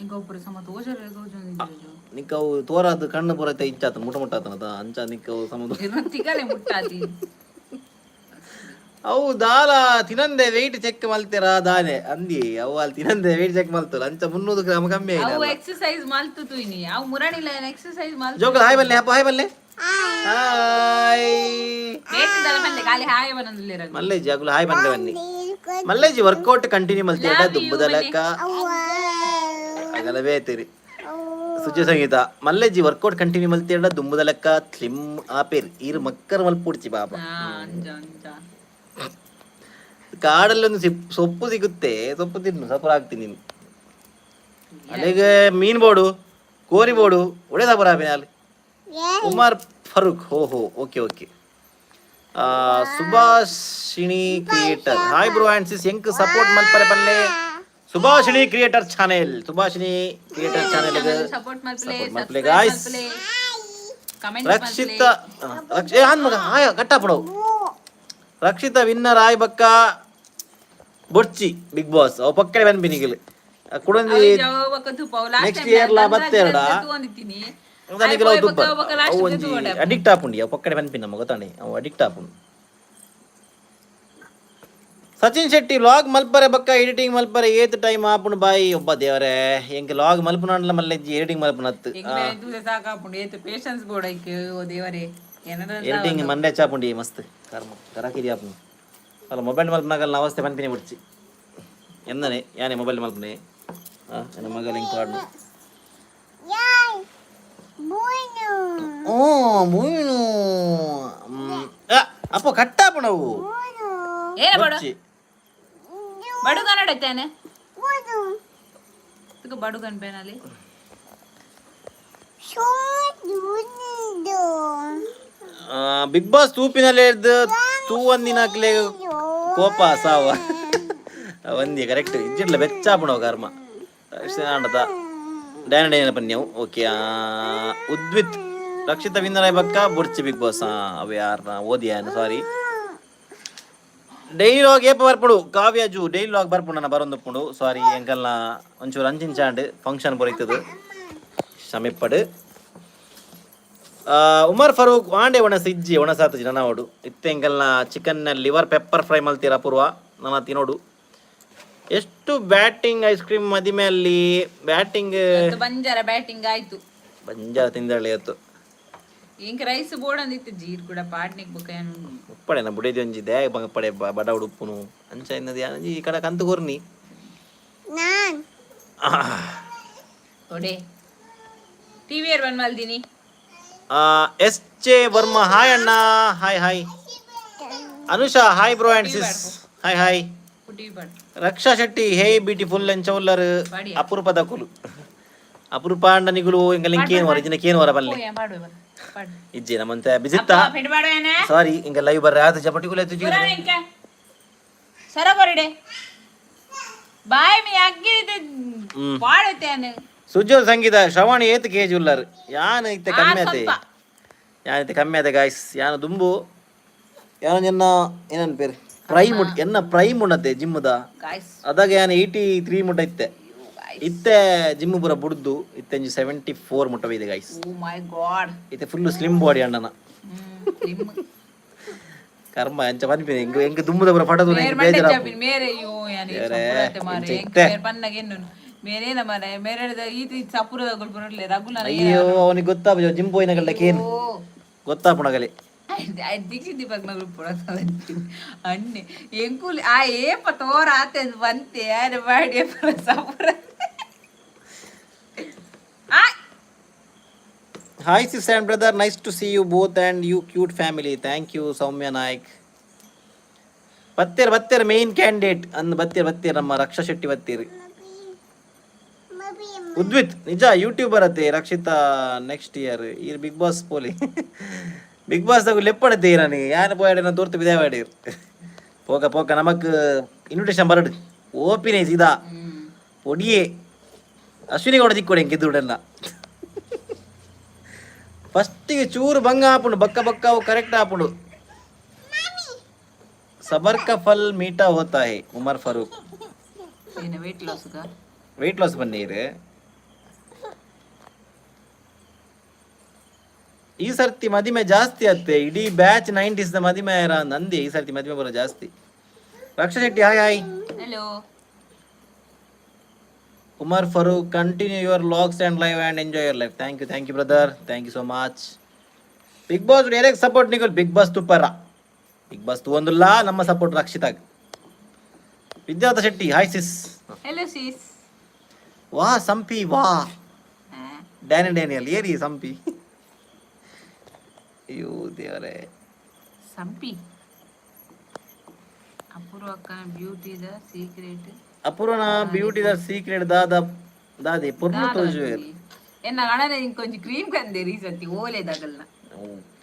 Speaker 1: ಇಂಕೊಬ್ಬರು ಸಮ ತೋಜರೆ ತೋಜೊಂದು.
Speaker 2: ನಿಕ್ಕವು ತೋರಾದ ಕಣ್ಣು ಪೂರ ಇಂಚಾತನ ಮುಟ ಮುಟ್ಟಾತನದ ಅಂಚ ನಿಕ್ಕವು ಸಮುದ್ರ.
Speaker 1: ತಿಗಲೆ ಮುಟ್ಟಾತಿ.
Speaker 2: ಅವು ದಾಲ ತಿನಂದೆ ವೆಯ್ಟ್ ಚೆಕ್ ಮಲ್ತೀರಾ ದಾನೆ ಅಂದಿ. ಅವು ಅಲ್ಲಿ ತಿನಂದೆ ವೆಯ್ಟ್ ಚೆಕ್ ಮಲ್ತಲ್ಲ, ಅಂಚ 300 ಗ್ರಾಮ್ ಕಮ್ಮಿ
Speaker 1: ಅವು
Speaker 2: ಆಯ್ತು.
Speaker 1: ಎಕ್ಸರ್ಸೈಸ್ ಮಲ್ತು ತೂಯ್ನಿ, ಅವು ಮುರಣಿಲ್ಲ ಎಕ್ಸರ್ಸೈಸ್ ಮಲ್ತು.
Speaker 2: ಜೋಗಲ್ ಹಾಯ್ ಬಲ್ಲೆ, ಅಪ್ಪ ಹಾಯ್ ಬಲ್ಲೆ, ಹಾಯ್.
Speaker 1: ಬೇಟದಲ್ಲ ಬಂದೆ ಖಾಲಿ ಹಾಯ್ ಬನ್ನೊಂದಿಲ್ಲ.
Speaker 2: ಮಲ್ಲೇಜಿ ಅಗುಲು ಹಾಯ್ ಬಂದೆ ಬನ್ನಿ. ಮಲ್ಲೇಜಿ ವರ್ಕೌಟ್ ಕಂಟಿನ್ಯೂ ಮಲ್ತೀರ ದುಬ್ಬದ ಲೆಕ್ಕ ಅಗಲವೇ ತೀರಿ. ಸುಜ ಸಂಗೀತ ಮಲ್ಲೇಜಿ ವರ್ಕೌಟ್ ಕಂಟಿನ್ಯೂ ಮಲ್ತೀರ ದುಂಬುದ ಲೆಕ್ಕ ಸ್ಲಿಮ್ ಆಪೇರ್, ಈರು ಮಕ್ಕರ್ ಮಲ್ಪುಡ್ಚಿ ಬಾಬಾ.
Speaker 1: ಹಾ, ಅಂಜ ಅಂಜ.
Speaker 2: ಕಾಡಲ್ಲಿ ಒಂದು ಸೊಪ್ಪು ಸಿಗುತ್ತೆ, ಸೊಪ್ಪು ತಿನ್ನು, ಸಪುರ ಆಗ್ತೀನಿ ನೀನು. ಅಲ್ಲಿಗೆ ಮೀನು ಬೋಡು, ಕೋರಿ ಬೋಡು, ಒಳ್ಳೆ ಸಪುರ ಆಪಿನ ಅಲ್ಲಿ. ಉಮರ್ ಫರೂಕ್ ಹೋ ಹೋ, okay okay. Subhashini creator, hi bro and sis, ಎಂಕ್ ಸಪೋರ್ಟ್ ಮಲ್ಪರೆ ಪಲ್ಲೆ. Subhashini creator channel, Subhashini creator channel
Speaker 1: support ಮಲ್ಪಲೆ.
Speaker 2: Support ಮಲ್ಪಲೆ guys.
Speaker 1: Comment.
Speaker 2: Rakshita ಏ ಆನ್ ಮಗ ಆಯ ಕಟ್ಟಾಪಡವು. ರಕ್ಷಿತ ವಿನ್ನರ್ ಆಯ್ ಬಕ್ಕ ಬೊಡ್ಚಿ ಬಿಗ್ ಬಾಸ್ ಅವು ಪಕ್ಕನೆ ಬನ್ಬಿನಿಗಿಲ್ ಕುಡಂದಿ. Next year ಲಾ ಬತ್ತೆರಡ. ನಿಗಲ ಅವು ದುಬ್ಬ ಅವು ಒಂಜಿ ಅಡಿಕ್ಟ್ ಆಪುಂಡಿ. ಅವು ಪಕ್ಕನೆ ಬನ್ಪಿನ ನಮ ಗೊತ್ತಾಣಿ, ಅವು ಅಡಿಕ್ಟ್ ಆಪುಂಡು. ಸಚಿನ್ ಶೆಟ್ಟಿ ಲಾಗ್ ಮಲ್ಪರೆ ಬಕ್ಕ ಎಡಿಟಿಂಗ್ ಮಲ್ಪರೆ ಏತ್ ಟೈಮ್ ಆಪುಂಡು ಬಾಯಿ? ಒಬ್ಬ ದೇವರೇ, ಎಂಕ್ ಲಾಗ್ ಮಲ್ಪುನಾಂಡಲ ಮಲ್ಲೆಜ್ಜಿ, ಎಡಿಟಿಂಗ್ ಮಲ್ಪುನತ್ತು.
Speaker 1: ಸಾಕಾಪುಂಡು, ಏತ್ ಪೇಷನ್ಸ್ ಬೋರ್ಡ್ ಐಕ್, ಓ ದೇವರೇ.
Speaker 2: ಎಡಿಟಿಂಗ್ ಮಂಡೆ ಚಾಪುಂಡಿ ಮಸ್ತ್ ಕರ್ಮ ಕರಾಕಿರಿ ಆಪುಂಡು ಅಲ್ಲ. ಮೊಬೈಲ್ ಮಲ್ಪನಾಗಲ್ಲ ಅವಸ್ಥೆ ಪನ್ಪಿನಿ ಬಿಡ್ಚಿ ಎಂದನೆ ಯಾನೆ ಮೊಬೈಲ್ ಮಲ್ಪನೆ. ನನ್ನ ಮಗಲ್ ಹಿಂಗ್ ಪಾಡ್ನು. ಓ ಮುಯ್ನು ಅಪ್ಪ ಕಟ್ಟಾಪಣವು.
Speaker 1: ಏನ ಬಡು ಬಡುಗನ ನಡತ್ತೇನೆ ಬಡುಗನ್ ಪೇನಲ್ಲಿ.
Speaker 2: ಬಿಗ್ ಬಾಸ್ ತೂಪಿನಲ್ಲಿ ತೂವಂದಿನಕ್ಲೆ ಕೋಪ ಸಾವ ಒಂದಿ ಕರೆಕ್ಟ್ ಇಜ್ಜಿಡ್ಲ ಬೆಚ್ಚಾಪಣವು ಕರ್ಮ ಆಂಡದ ಡ್ಯಾನ ಡ್ಯಾನ ಪನ್ಯವು. ಓಕೆ ಉದ್ವಿತ್, ರಕ್ಷಿತ ವಿನ್ನರ ಬಕ್ಕ ಬುಡ್ಚಿ ಬಿಗ್ ಬಾಸ್ ಅವು ಯಾರನ್ನ ಓದಿಯಾನು ಸಾರಿ. Daily log ಏಪ ಬರ್ಪುಡು? ಕಾವ್ಯ ಜೂ, ಡೈಲಿ ಲಾಗ್ ಬರ್ಪುಂಡು ನನ್ನ ಬರೊಂದುಪ್ಪುಂಡು. ಸಾರಿ, ಎಂಕಲ್ನ ಒಂಚೂರು ಅಂಚಿಂಚಾಂಡ್ ಫಂಕ್ಷನ್ ಬರೀತದು, ಕ್ಷಮೆಪ್ಪಡು. ಉಮರ್ ಫರೂಕ್ ವಾಂಡೆ ಒಣಸ ಇಜ್ಜಿ, ಒಣಸಾತಜಿ ನನಾವಡು ಇತ್ತೆ. ಎಂಕಲ್ನ ಚಿಕನ್ ಲಿವರ್ ಪೆಪ್ಪರ್ ಫ್ರೈ ಮಲ್ತೀರ ಪೂರ್ವ ನನ್ನ ತಿನೋಡು. ಎಷ್ಟು ಬ್ಯಾಟಿಂಗ್ ಐಸ್ ಕ್ರೀಮ್ ಮದಿಮೆ ಅಲ್ಲಿ ಬ್ಯಾಟಿಂಗ್?
Speaker 1: ಇವತ್ತು ಬಂಜಾರ ಬ್ಯಾಟಿಂಗ್ ಆಯ್ತು.
Speaker 2: ಬಂಜಾರ ತಿಂದಳ್ಳಿ ಇವತ್ತು.
Speaker 1: ಇಂಕ ರೈಸ್ ಬೋರ್ಡ್ ಅಂದಿತ್ತು, ಜೀರ್ ಕೂಡ ಪಾಡ್ನಿಕ್ ಬುಕ್ಕ ಏನು.
Speaker 2: ಉಪ್ಪಡೆ ನಾ ಬುಡೇದಿ ಒಂಜಿ ದ್ಯಾಗ ಬಂಗಪಡೆ ಬಡ ಉಡುಪುನು ಅಂಚ ಇನ್ನది ಈ ಕಡೆ ಕಂತು ಕೊರ್ನಿ.
Speaker 1: ಒಡೆ ಟಿವಿ ಬಂದ್ ಮಲ್ದಿನಿ.
Speaker 2: ಎಸ್ ಜೆ ವರ್ಮಾ ಹಾಯ್ ಅಣ್ಣ, hi hi. Anusha hi bro and sis, hi hi.
Speaker 1: TV ಪಾಡ್.
Speaker 2: ರಕ್ಷಾ ಶೆಟ್ಟಿ ಹೇ ಬ್ಯೂಟಿಫುಲ್ ಎಂಚ ಉಲ್ಲರ್?
Speaker 1: ಪಾಡಿಯ.
Speaker 2: ಅಪರೂಪದ ಕುಲು ಅಪರೂಪ ಅಂಡ ನಿಗುಲು ಇಂಕ ಲಿಂಕ್ ಏನು ವರ ಇಜಿನ ಕೇನು ವರ ಬಲ್ಲೆ.
Speaker 1: ಓ ಪಾಡುವೆ ಬರ ಪಾಡು.
Speaker 2: ಇಜ್ಜಿ ನಮ್ಮಂತೆ ಬಿಜಿತ್ತ.
Speaker 1: ಫೆಡ್ ಪಾಡುವೇನೆ.
Speaker 2: ಸಾರಿ, ಇಂಕ ಲೈವ್ ಬರ್ರೆ ಆತ ಚಪಟಿಕುಲ ಎತ್ತು.
Speaker 1: ಪುರಾಣ ಇಂಕ ಸರ ಬರಡೆ ಬಾಯ್ ಮಿ ಅಗ್ಗಿ ಪಾಡುತ್ತೇನೆ.
Speaker 2: ಸುಜ್ಜೋಲ್ ಸಂಗೀತ ಶ್ರವಣಿ ಏತ್ ಕೆಜಿ ಉಲ್ಲರ್? ಯಾನ್ ಇತ್ತೆ ಕಮ್ಮಿ ಆತೆ.
Speaker 1: ಸ್ವಲ್ಪ.
Speaker 2: ಯಾನ್ ಇತ್ತೆ ಕಮ್ಮಿ ಆತೆ ಗಾಯ್ಸ್. ಯಾನ್ ದುಂಬು ಯಾನ್ ಎನ್ನ ಏನನ್ ಪೇರು ಪ್ರೈಮ್ ಎನ್ನ ಪ್ರೈಮ್ ಉಂಡತೆ ಜಿಮ್ಮದ.
Speaker 1: ಗಾಯ್ಸ್.
Speaker 2: ಅದಾಗ ಯಾನ್ 83 ಮುಟ ಇತ್ತೆ. ಇತ್ತೆ ಜಿಮ್ ಪೂರ ಬುಡ್ದು ಇತ್ತೆ ಒಂಜಿ 74 ಮುಟ್ಟ ಇದೆ ಗಾಯ್ಸ್.
Speaker 1: Oh my god.
Speaker 2: ಇತ್ತೆ ಫುಲ್ ಸ್ಲಿಮ್ ಬಾಡಿ ಅಣ್ಣನ. ಕರ್ಮ ಎಂಚ ಪನ್ಪಿನಿ, ಎಂಕ್ ಎಂಕ್ ದುಂಬುದ ಪೂರ ಫೋಟೋ ತೂನ ಎಂಕ್ ಬೇಜಾರಾಪುಂಡು.
Speaker 1: ಮೇರೆ ಅಯ್ಯೋ ಯಾನ್
Speaker 2: ಬೇರೆ,
Speaker 1: ಮಾರೆ.
Speaker 2: ಇಂಚ ಇತ್ತೆ.
Speaker 1: ಮೇರೆ ಪನ್ನಗ ಎನ್ನುನು ಮೇರೇನ ಮಾರೆ ಮೇರೆ ಈತ ಸಪುರದ ಗೊಲ್ಪುನರ್ಲೆ ರಘುನ.
Speaker 2: ಅಯ್ಯೋ, ಅವನಿಗೆ ಗೊತ್ತಾಪ ಜಿಮ್ ಪೋಯಿನಗಲ್ಡ ಕೇನ್
Speaker 1: ಓ.
Speaker 2: ಗೊತ್ತಾಪುಣಗಲಿ.
Speaker 1: ದೀಕ್ಷಿತ್ ದೀಪಕ್ ನಗಲು ಅಣ್ಣೆ ಎಂಕುಲಿ ಆ ಏಪ ತೋರ ಆತೆ ಬಂತೆ ಆರೆ ಬಾಡಿ ಸಪುರ ಆ.
Speaker 2: Hi sis and brother, nice to see you both and you cute family. Thank you, Soumya Naik. ಬತ್ತೀರ್ ಬತ್ತೀರ್ main candidate ಅಂದ್ ಬತ್ತೀರ್ ಬತ್ತೀರ್ ನಮ್ಮ ರಕ್ಷಾ ಶೆಟ್ಟಿ ಬತ್ತೀರ್. ಉದ್ವಿತ್ ನಿಜ ಯೂಟ್ಯೂಬರ್ ಅತ್ತೆ ರಕ್ಷಿತಾ. ನೆಕ್ಸ್ಟ್ ಇಯರ್ ಈ ಬಿಗ್ ಬಾಸ್ ಪೋಲಿ. ಬಿಗ್ ಬಾಸ್ ದಾಗ ಲೆಪ್ಪಡತ್ತೆ ಇರಾನಿ ಯಾನ್ ಪೋಯಾಡ ತೋರ್ತು ಬಿದಾವಾಡಿ. ಪೋಕ ಪೋಕ, ನಮಕ್ ಇನ್ವಿಟೇಷನ್ ಬರಡು ಓಪಿನೇ ಸೀದಾ ಪೊಡಿಯೇ. ಅಶ್ವಿನಿ ಗೌಡ ದಿಕ್ಕೊಡೆ ಗೆದ್ದುಡನ್ನ. ಫಸ್ಟಿಗೆ ಚೂರು ಬಂಗ ಆಪುಂಡು, ಬಕ್ಕ ಬಕ್ಕ ಅವು ಕರೆಕ್ಟ್ ಆಪುಂಡು. सबर का फल मीठा होता है, ಉಮರ್ ಫರೂಕ್.
Speaker 1: ಏನು ವೆಯ್ಟ್ ಲಾಸ್ಗ?
Speaker 2: ವೆಯ್ಟ್ ಲಾಸ್ ಬನ್ನೀರು. ಈ ಸರ್ತಿ ಮದಿಮೆ ಜಾಸ್ತಿ ಅತ್ತೆ. ಇಡೀ ಬ್ಯಾಚ್ 90s ಮದಿಮೆ ನಂದಿ. ಈ ಸರ್ತಿ ಮದಿಮೆ ಬರೋ ಜಾಸ್ತಿ. Raksha Shetty, hi hi.
Speaker 1: Hello.
Speaker 2: Umar Farooq, continue your vlogs and live and enjoy your life. Thank you, thank you, brother. Thank you so much. Big boss direct support ನಿಗಲ್. Big boss ತುಪ್ಪರ big boss ತೂವೊಂದುಲ್ಲ. ನಮ್ಮ support ರಕ್ಷಿತಾಗ್. Vidyartha Shetty, hi sis.
Speaker 1: Hello sis.
Speaker 2: ವಾ ಸಂಪಿ ವಾ. Danny Daniel ಏರಿ ಸಂಪಿ. ಅಯ್ಯೋ ದೇವರೇ.
Speaker 1: ಸಂಪಿ ಅಪೂರ್ವ ಅಕ್ಕನ ಬ್ಯೂಟಿದ ಸೀಕ್ರೆಟ್.
Speaker 2: ಅಪೂರ್ವನ ಬ್ಯೂಟಿದ ಸೀಕ್ರೆಟ್ ದಾದ ದಾದಿ ಪೊರ್ಲು ತೋಜುವೆರ್.
Speaker 1: ಎನ್ನ ಗಣನೆ ಕೊಂಚ ಕ್ರೀಮ್ ಕಂದೆ ರೀಸಂತಿ ಓಲೆದಾಗಲ್ನ.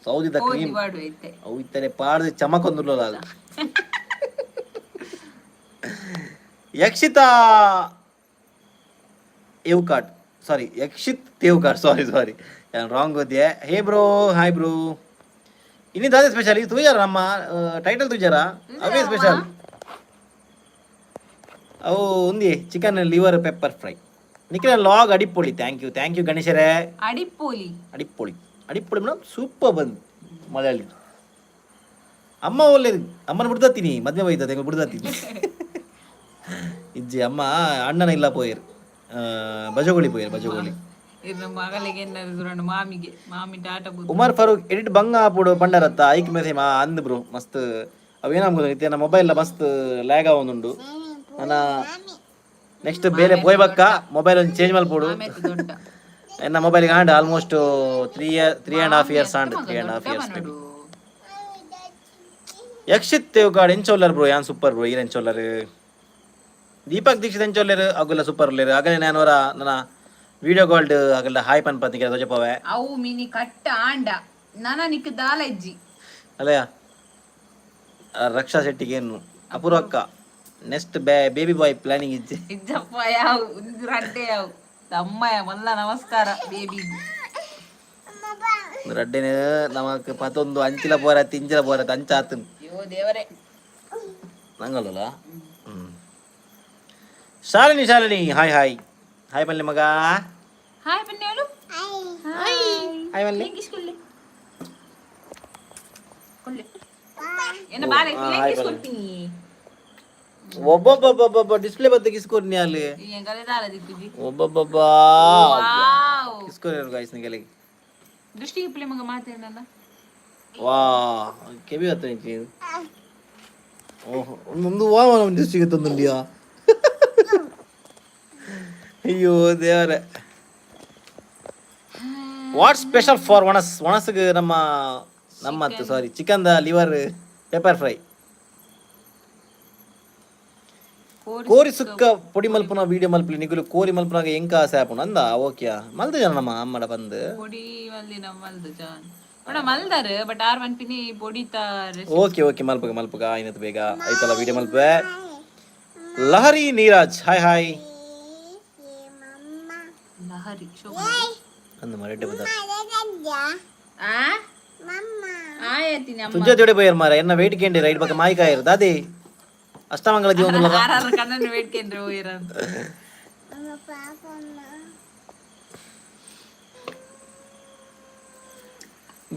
Speaker 2: ಸೌದಿದ ಕ್ರೀಮ್.
Speaker 1: ವಾಡು ಐತೆ.
Speaker 2: ಅವು ಇತ್ತನೆ ಪಾಡ್ದು ಚಮಕೊಂದುಲ್ಲ ಅದು. ಯಕ್ಷಿತಾ ಏವ್ಕಾಟ್, ಸಾರಿ, ಯಕ್ಷಿತ್ ತೇವ್ಕಾಟ್. ಸಾರಿ ಸಾರಿ, ನಾನು ರಾಂಗ್ ಓದ್ಯೆ. Hey bro, hi bro. ಇನ್ನಿದಾದೆ ಸ್ಪೆಷಲ್ ಇದು ತೂಜಾರ? ನಮ್ಮ ಟೈಟಲ್ ತೂಜಾರ? ಅವೇ ಸ್ಪೆಷಲ್. ಅವು ಉಂದಿ chicken liver pepper fry. Nikhila ಲಾಗ್ ಅಡಿಪೊಳಿ. Thank you, thank you ಗಣೇಶರೇ.
Speaker 1: ಅಡಿಪೋಲಿ.
Speaker 2: ಅಡಿಪೊಳಿ, ಅಡಿಪೊಳಿ ಮೇಡಮ್. ಸೂಪರ್ ಬಂದು ಮಲಯಾಳಿ ಅಮ್ಮ ಒಳ್ಳೇದು. ಅಮ್ಮನ ಬಿಡ್ದತ್ತೀನಿ, ಮದುವೆ ಹೋಯ್ತದೆ ಬಿಡ್ದತ್ತೀನಿ. ಇಜ್ಜಿ, ಅಮ್ಮ ಅಣ್ಣನ ಇಲ್ಲ ಪೋಯರ್, ಬಜಗೋಳಿ ಪೋಯರ್, ಬಜಗೋಳಿ.
Speaker 1: ಇರ್ನ ಮಗಳಿಗೆ ಏನಾದ್ರು ಮಾಮಿಗೆ ಮಾಮಿ ಟಾಟಾ ಬುದ್ಧಿ.
Speaker 2: ಉಮರ್ ಫರೂಕ್, ಎಡಿಟ್ ಬಂಗ ಆಪುಡು ಪಂಡರತ್ತ ಐಕ್ ಮೇಸೆ ಮಾ ಅಂದ್ ಬ್ರೋ. ಮಸ್ತ್ ಅವೇನಾಗ್ಬೋದು ಇತ್ತೆ ನಮ್ಮ ಮೊಬೈಲ್ ಮಸ್ತ್ ಲ್ಯಾಗ್ ಆವೊಂದುಂಡು. ನನ್ನ ನೆಕ್ಸ್ಟ್ ಬೇಲೆ ಪೋಯ್ ಬಕ್ಕ ಮೊಬೈಲ್ ಒಂದು ಚೇಂಜ್ ಮಲ್ಪೊಡು.
Speaker 1: ಆಮೇಲೆ ದೊಡ್ಡ.
Speaker 2: ಎನ್ನ mobile and almost 3 year, 3.5 years and 3.5 years.
Speaker 1: ನೋಡು.
Speaker 2: ಯಕ್ಷಿತ್ ತೇವ್ಕಾಡ್, ಎಂಚೊಲ್ಲರ್ ಬ್ರೋ? ಯಾನ್ ಸೂಪರ್ ಬ್ರೋ. ಈರ್ ಎಂಚೊಲ್ಲರ್? ದೀಪಕ್ ದೀಕ್ಷಿತ್ ಎಂಚೊಲ್ಲೆರ್? ಅಗುಲ ಸೂಪರ್ ಉಲ್ಲೆರ್. ಅಗಲೆ ನಾನು ಅವರ ನನ್ನ ವಿಡಿಯೋ ಕಾಲ್ಡ್ ಅಗಲ ಹಾಯ್ ಪನ್ ಪತ್ನಿಕೆ ತೋಜಪವೆ.
Speaker 1: ಅವು ಮಿನಿ ಕಟ್ಟ ಆಂಡ ನನ ನಿಕ್ ದಾಲ ಇಜ್ಜಿ.
Speaker 2: ಅಲ್ಲಯ್ಯ, ರಕ್ಷಾ ಶೆಟ್ಟಿಗೆ ಏನು ಅಪೂರ್ವ ಅಕ್ಕ ನೆಕ್ಸ್ಟ್ ಬೇಬಿ ಬಾಯ್ ಪ್ಲಾನಿಂಗ್ ಇಜ್ಜಿ?
Speaker 1: ಇಜ್ಜಪ್ಪ, ಯಾವ ಒಂದು ರಡ್ಡೆ ಯಾವ ತಮ್ಮಯ್ಯ ಮಲ್ಲ. ನಮಸ್ಕಾರ ಬೇಬಿ.
Speaker 2: ರಡ್ಡೆನೆ ನಮಕ್ ಪತೊಂದು ಅಂಚಿಲ ಪೋರತ್ ಇಂಚಿಲ ಪೋರತ್ ಅಂಚ ಆತನ್.
Speaker 1: ಅಯ್ಯೋ ದೇವರೇ.
Speaker 2: ನಂಗಲ್ಲ. ಹ್ಮ್ Shalini, Shalini, hi hi hi ಬನ್ನಿ ಮಗ.
Speaker 1: ಹಾಯ್ ಬನ್ನಿ ಅವಳು.
Speaker 2: ಹಾಯ್ ಬನ್ನಿ.
Speaker 1: ಕಿಸ್ಕೊಳ್ಳಿ ಕೊಳ್ಳಿ ಏನ ಬಾರೆ.
Speaker 2: ಆ, ಹಾಯ್.
Speaker 1: ಕಿಸ್ಕೊಡ್ತೀನಿ.
Speaker 2: ಒಬ್ಬೊಬ್ಬೊಬ್ಬೊಬ್ಬ ಡಿಸ್ಪ್ಲೇ ಬತ್ತ ಕಿಸ್ಕೊರ್ನಿ ಅಲ್ಲಿ.
Speaker 1: ಎಂಗಲೆ ದಾಲ ದಿಕ್ಕುಜಿ.
Speaker 2: ಒಬ್ಬೊಬ್ಬೊಬ್ಬ
Speaker 1: ವಾವ್.
Speaker 2: ಕಿಸ್ಕೊರಿ ಗಾಯ್ಸ್ ನಿಗಲಿಗೆ.
Speaker 1: ದೃಷ್ಟಿಗೆ ಪಿಳ್ಳೆ ಮಗ ಮಾತೇನಲ್ಲ.
Speaker 2: ವಾ ಕೆವಿ ಹತ್ತ ನಿಂಚಿ. ಓಹೋ, ಒಂದು ವಾ ದೃಷ್ಟಿಗೆ ತಂದುಂಡಿಯಾ? ಅಯ್ಯೋ ದೇವರೇ. What special for ಒಣಸ್? ಒಣಸ್ಗೆ ನಮ್ಮ ನಮ್ಮ ಸಾರಿ, chicken the liver pepper fry.
Speaker 1: ಕೋರಿ.
Speaker 2: ಕೋರಿ ಸುಕ್ಕ ಪೊಡಿ ಮಲ್ಪುನ ವೀಡಿಯೋ ಮಲ್ಪಲಿ ನಿಗುಲು. ಕೋರಿ ಮಲ್ಪುನಾಗ ಎಂಕ ಆಸೆ ಆಪುಂಡು ಅಂದ. ಓಕೆ, ಮಲ್ದು ಜನ ನಮ್ಮ ಅಮ್ಮಡ ಬಂದು.
Speaker 1: ಪೊಡಿ ಮಲ್ದಿ ನಮ್ಮ ಮಲ್ದು ಜಾನ್ ಬಡ ಮಲ್ದಾರ್ ಬಟ್ ಆರ್ ಮನ್ಪಿನಿ ಪೊಡಿತ.
Speaker 2: ಓಕೆ ಓಕೆ, ಮಲ್ಪಗ ಮಲ್ಪಗ ಆಯ್ನತ್ ಬೇಗ ಆಯ್ತಲ್ಲ ವಿಡಿಯೋ ಮಲ್ಪೆ. Lahari Neeraj, hi hi.
Speaker 1: ಲಹರಿ ಶೋಭ.
Speaker 2: ಅಂದು ಮರೆಡ್ಡೆ ಬಂದ.
Speaker 1: ಆ ಆಯತಿನಿ ಅಮ್ಮ.
Speaker 2: ತುಜ್ಜ ಜೋಡೆ ಪೋಯರ್ ಮಾರ. ಎನ್ನ ವೇಟ್ ಕೇಂಡಿ ರೈಟ್ ಬಕ್ಕ ಮಾಯಿಕಾಯರ್ ದಾದಿ ಅಷ್ಟಮಂಗಲ ಜೀವನ.
Speaker 1: ಆರ್ ಕಣ್ಣನ್ನು ಬೇಡ್ಕೇನ್ರಿ ಹೋಗಿರ.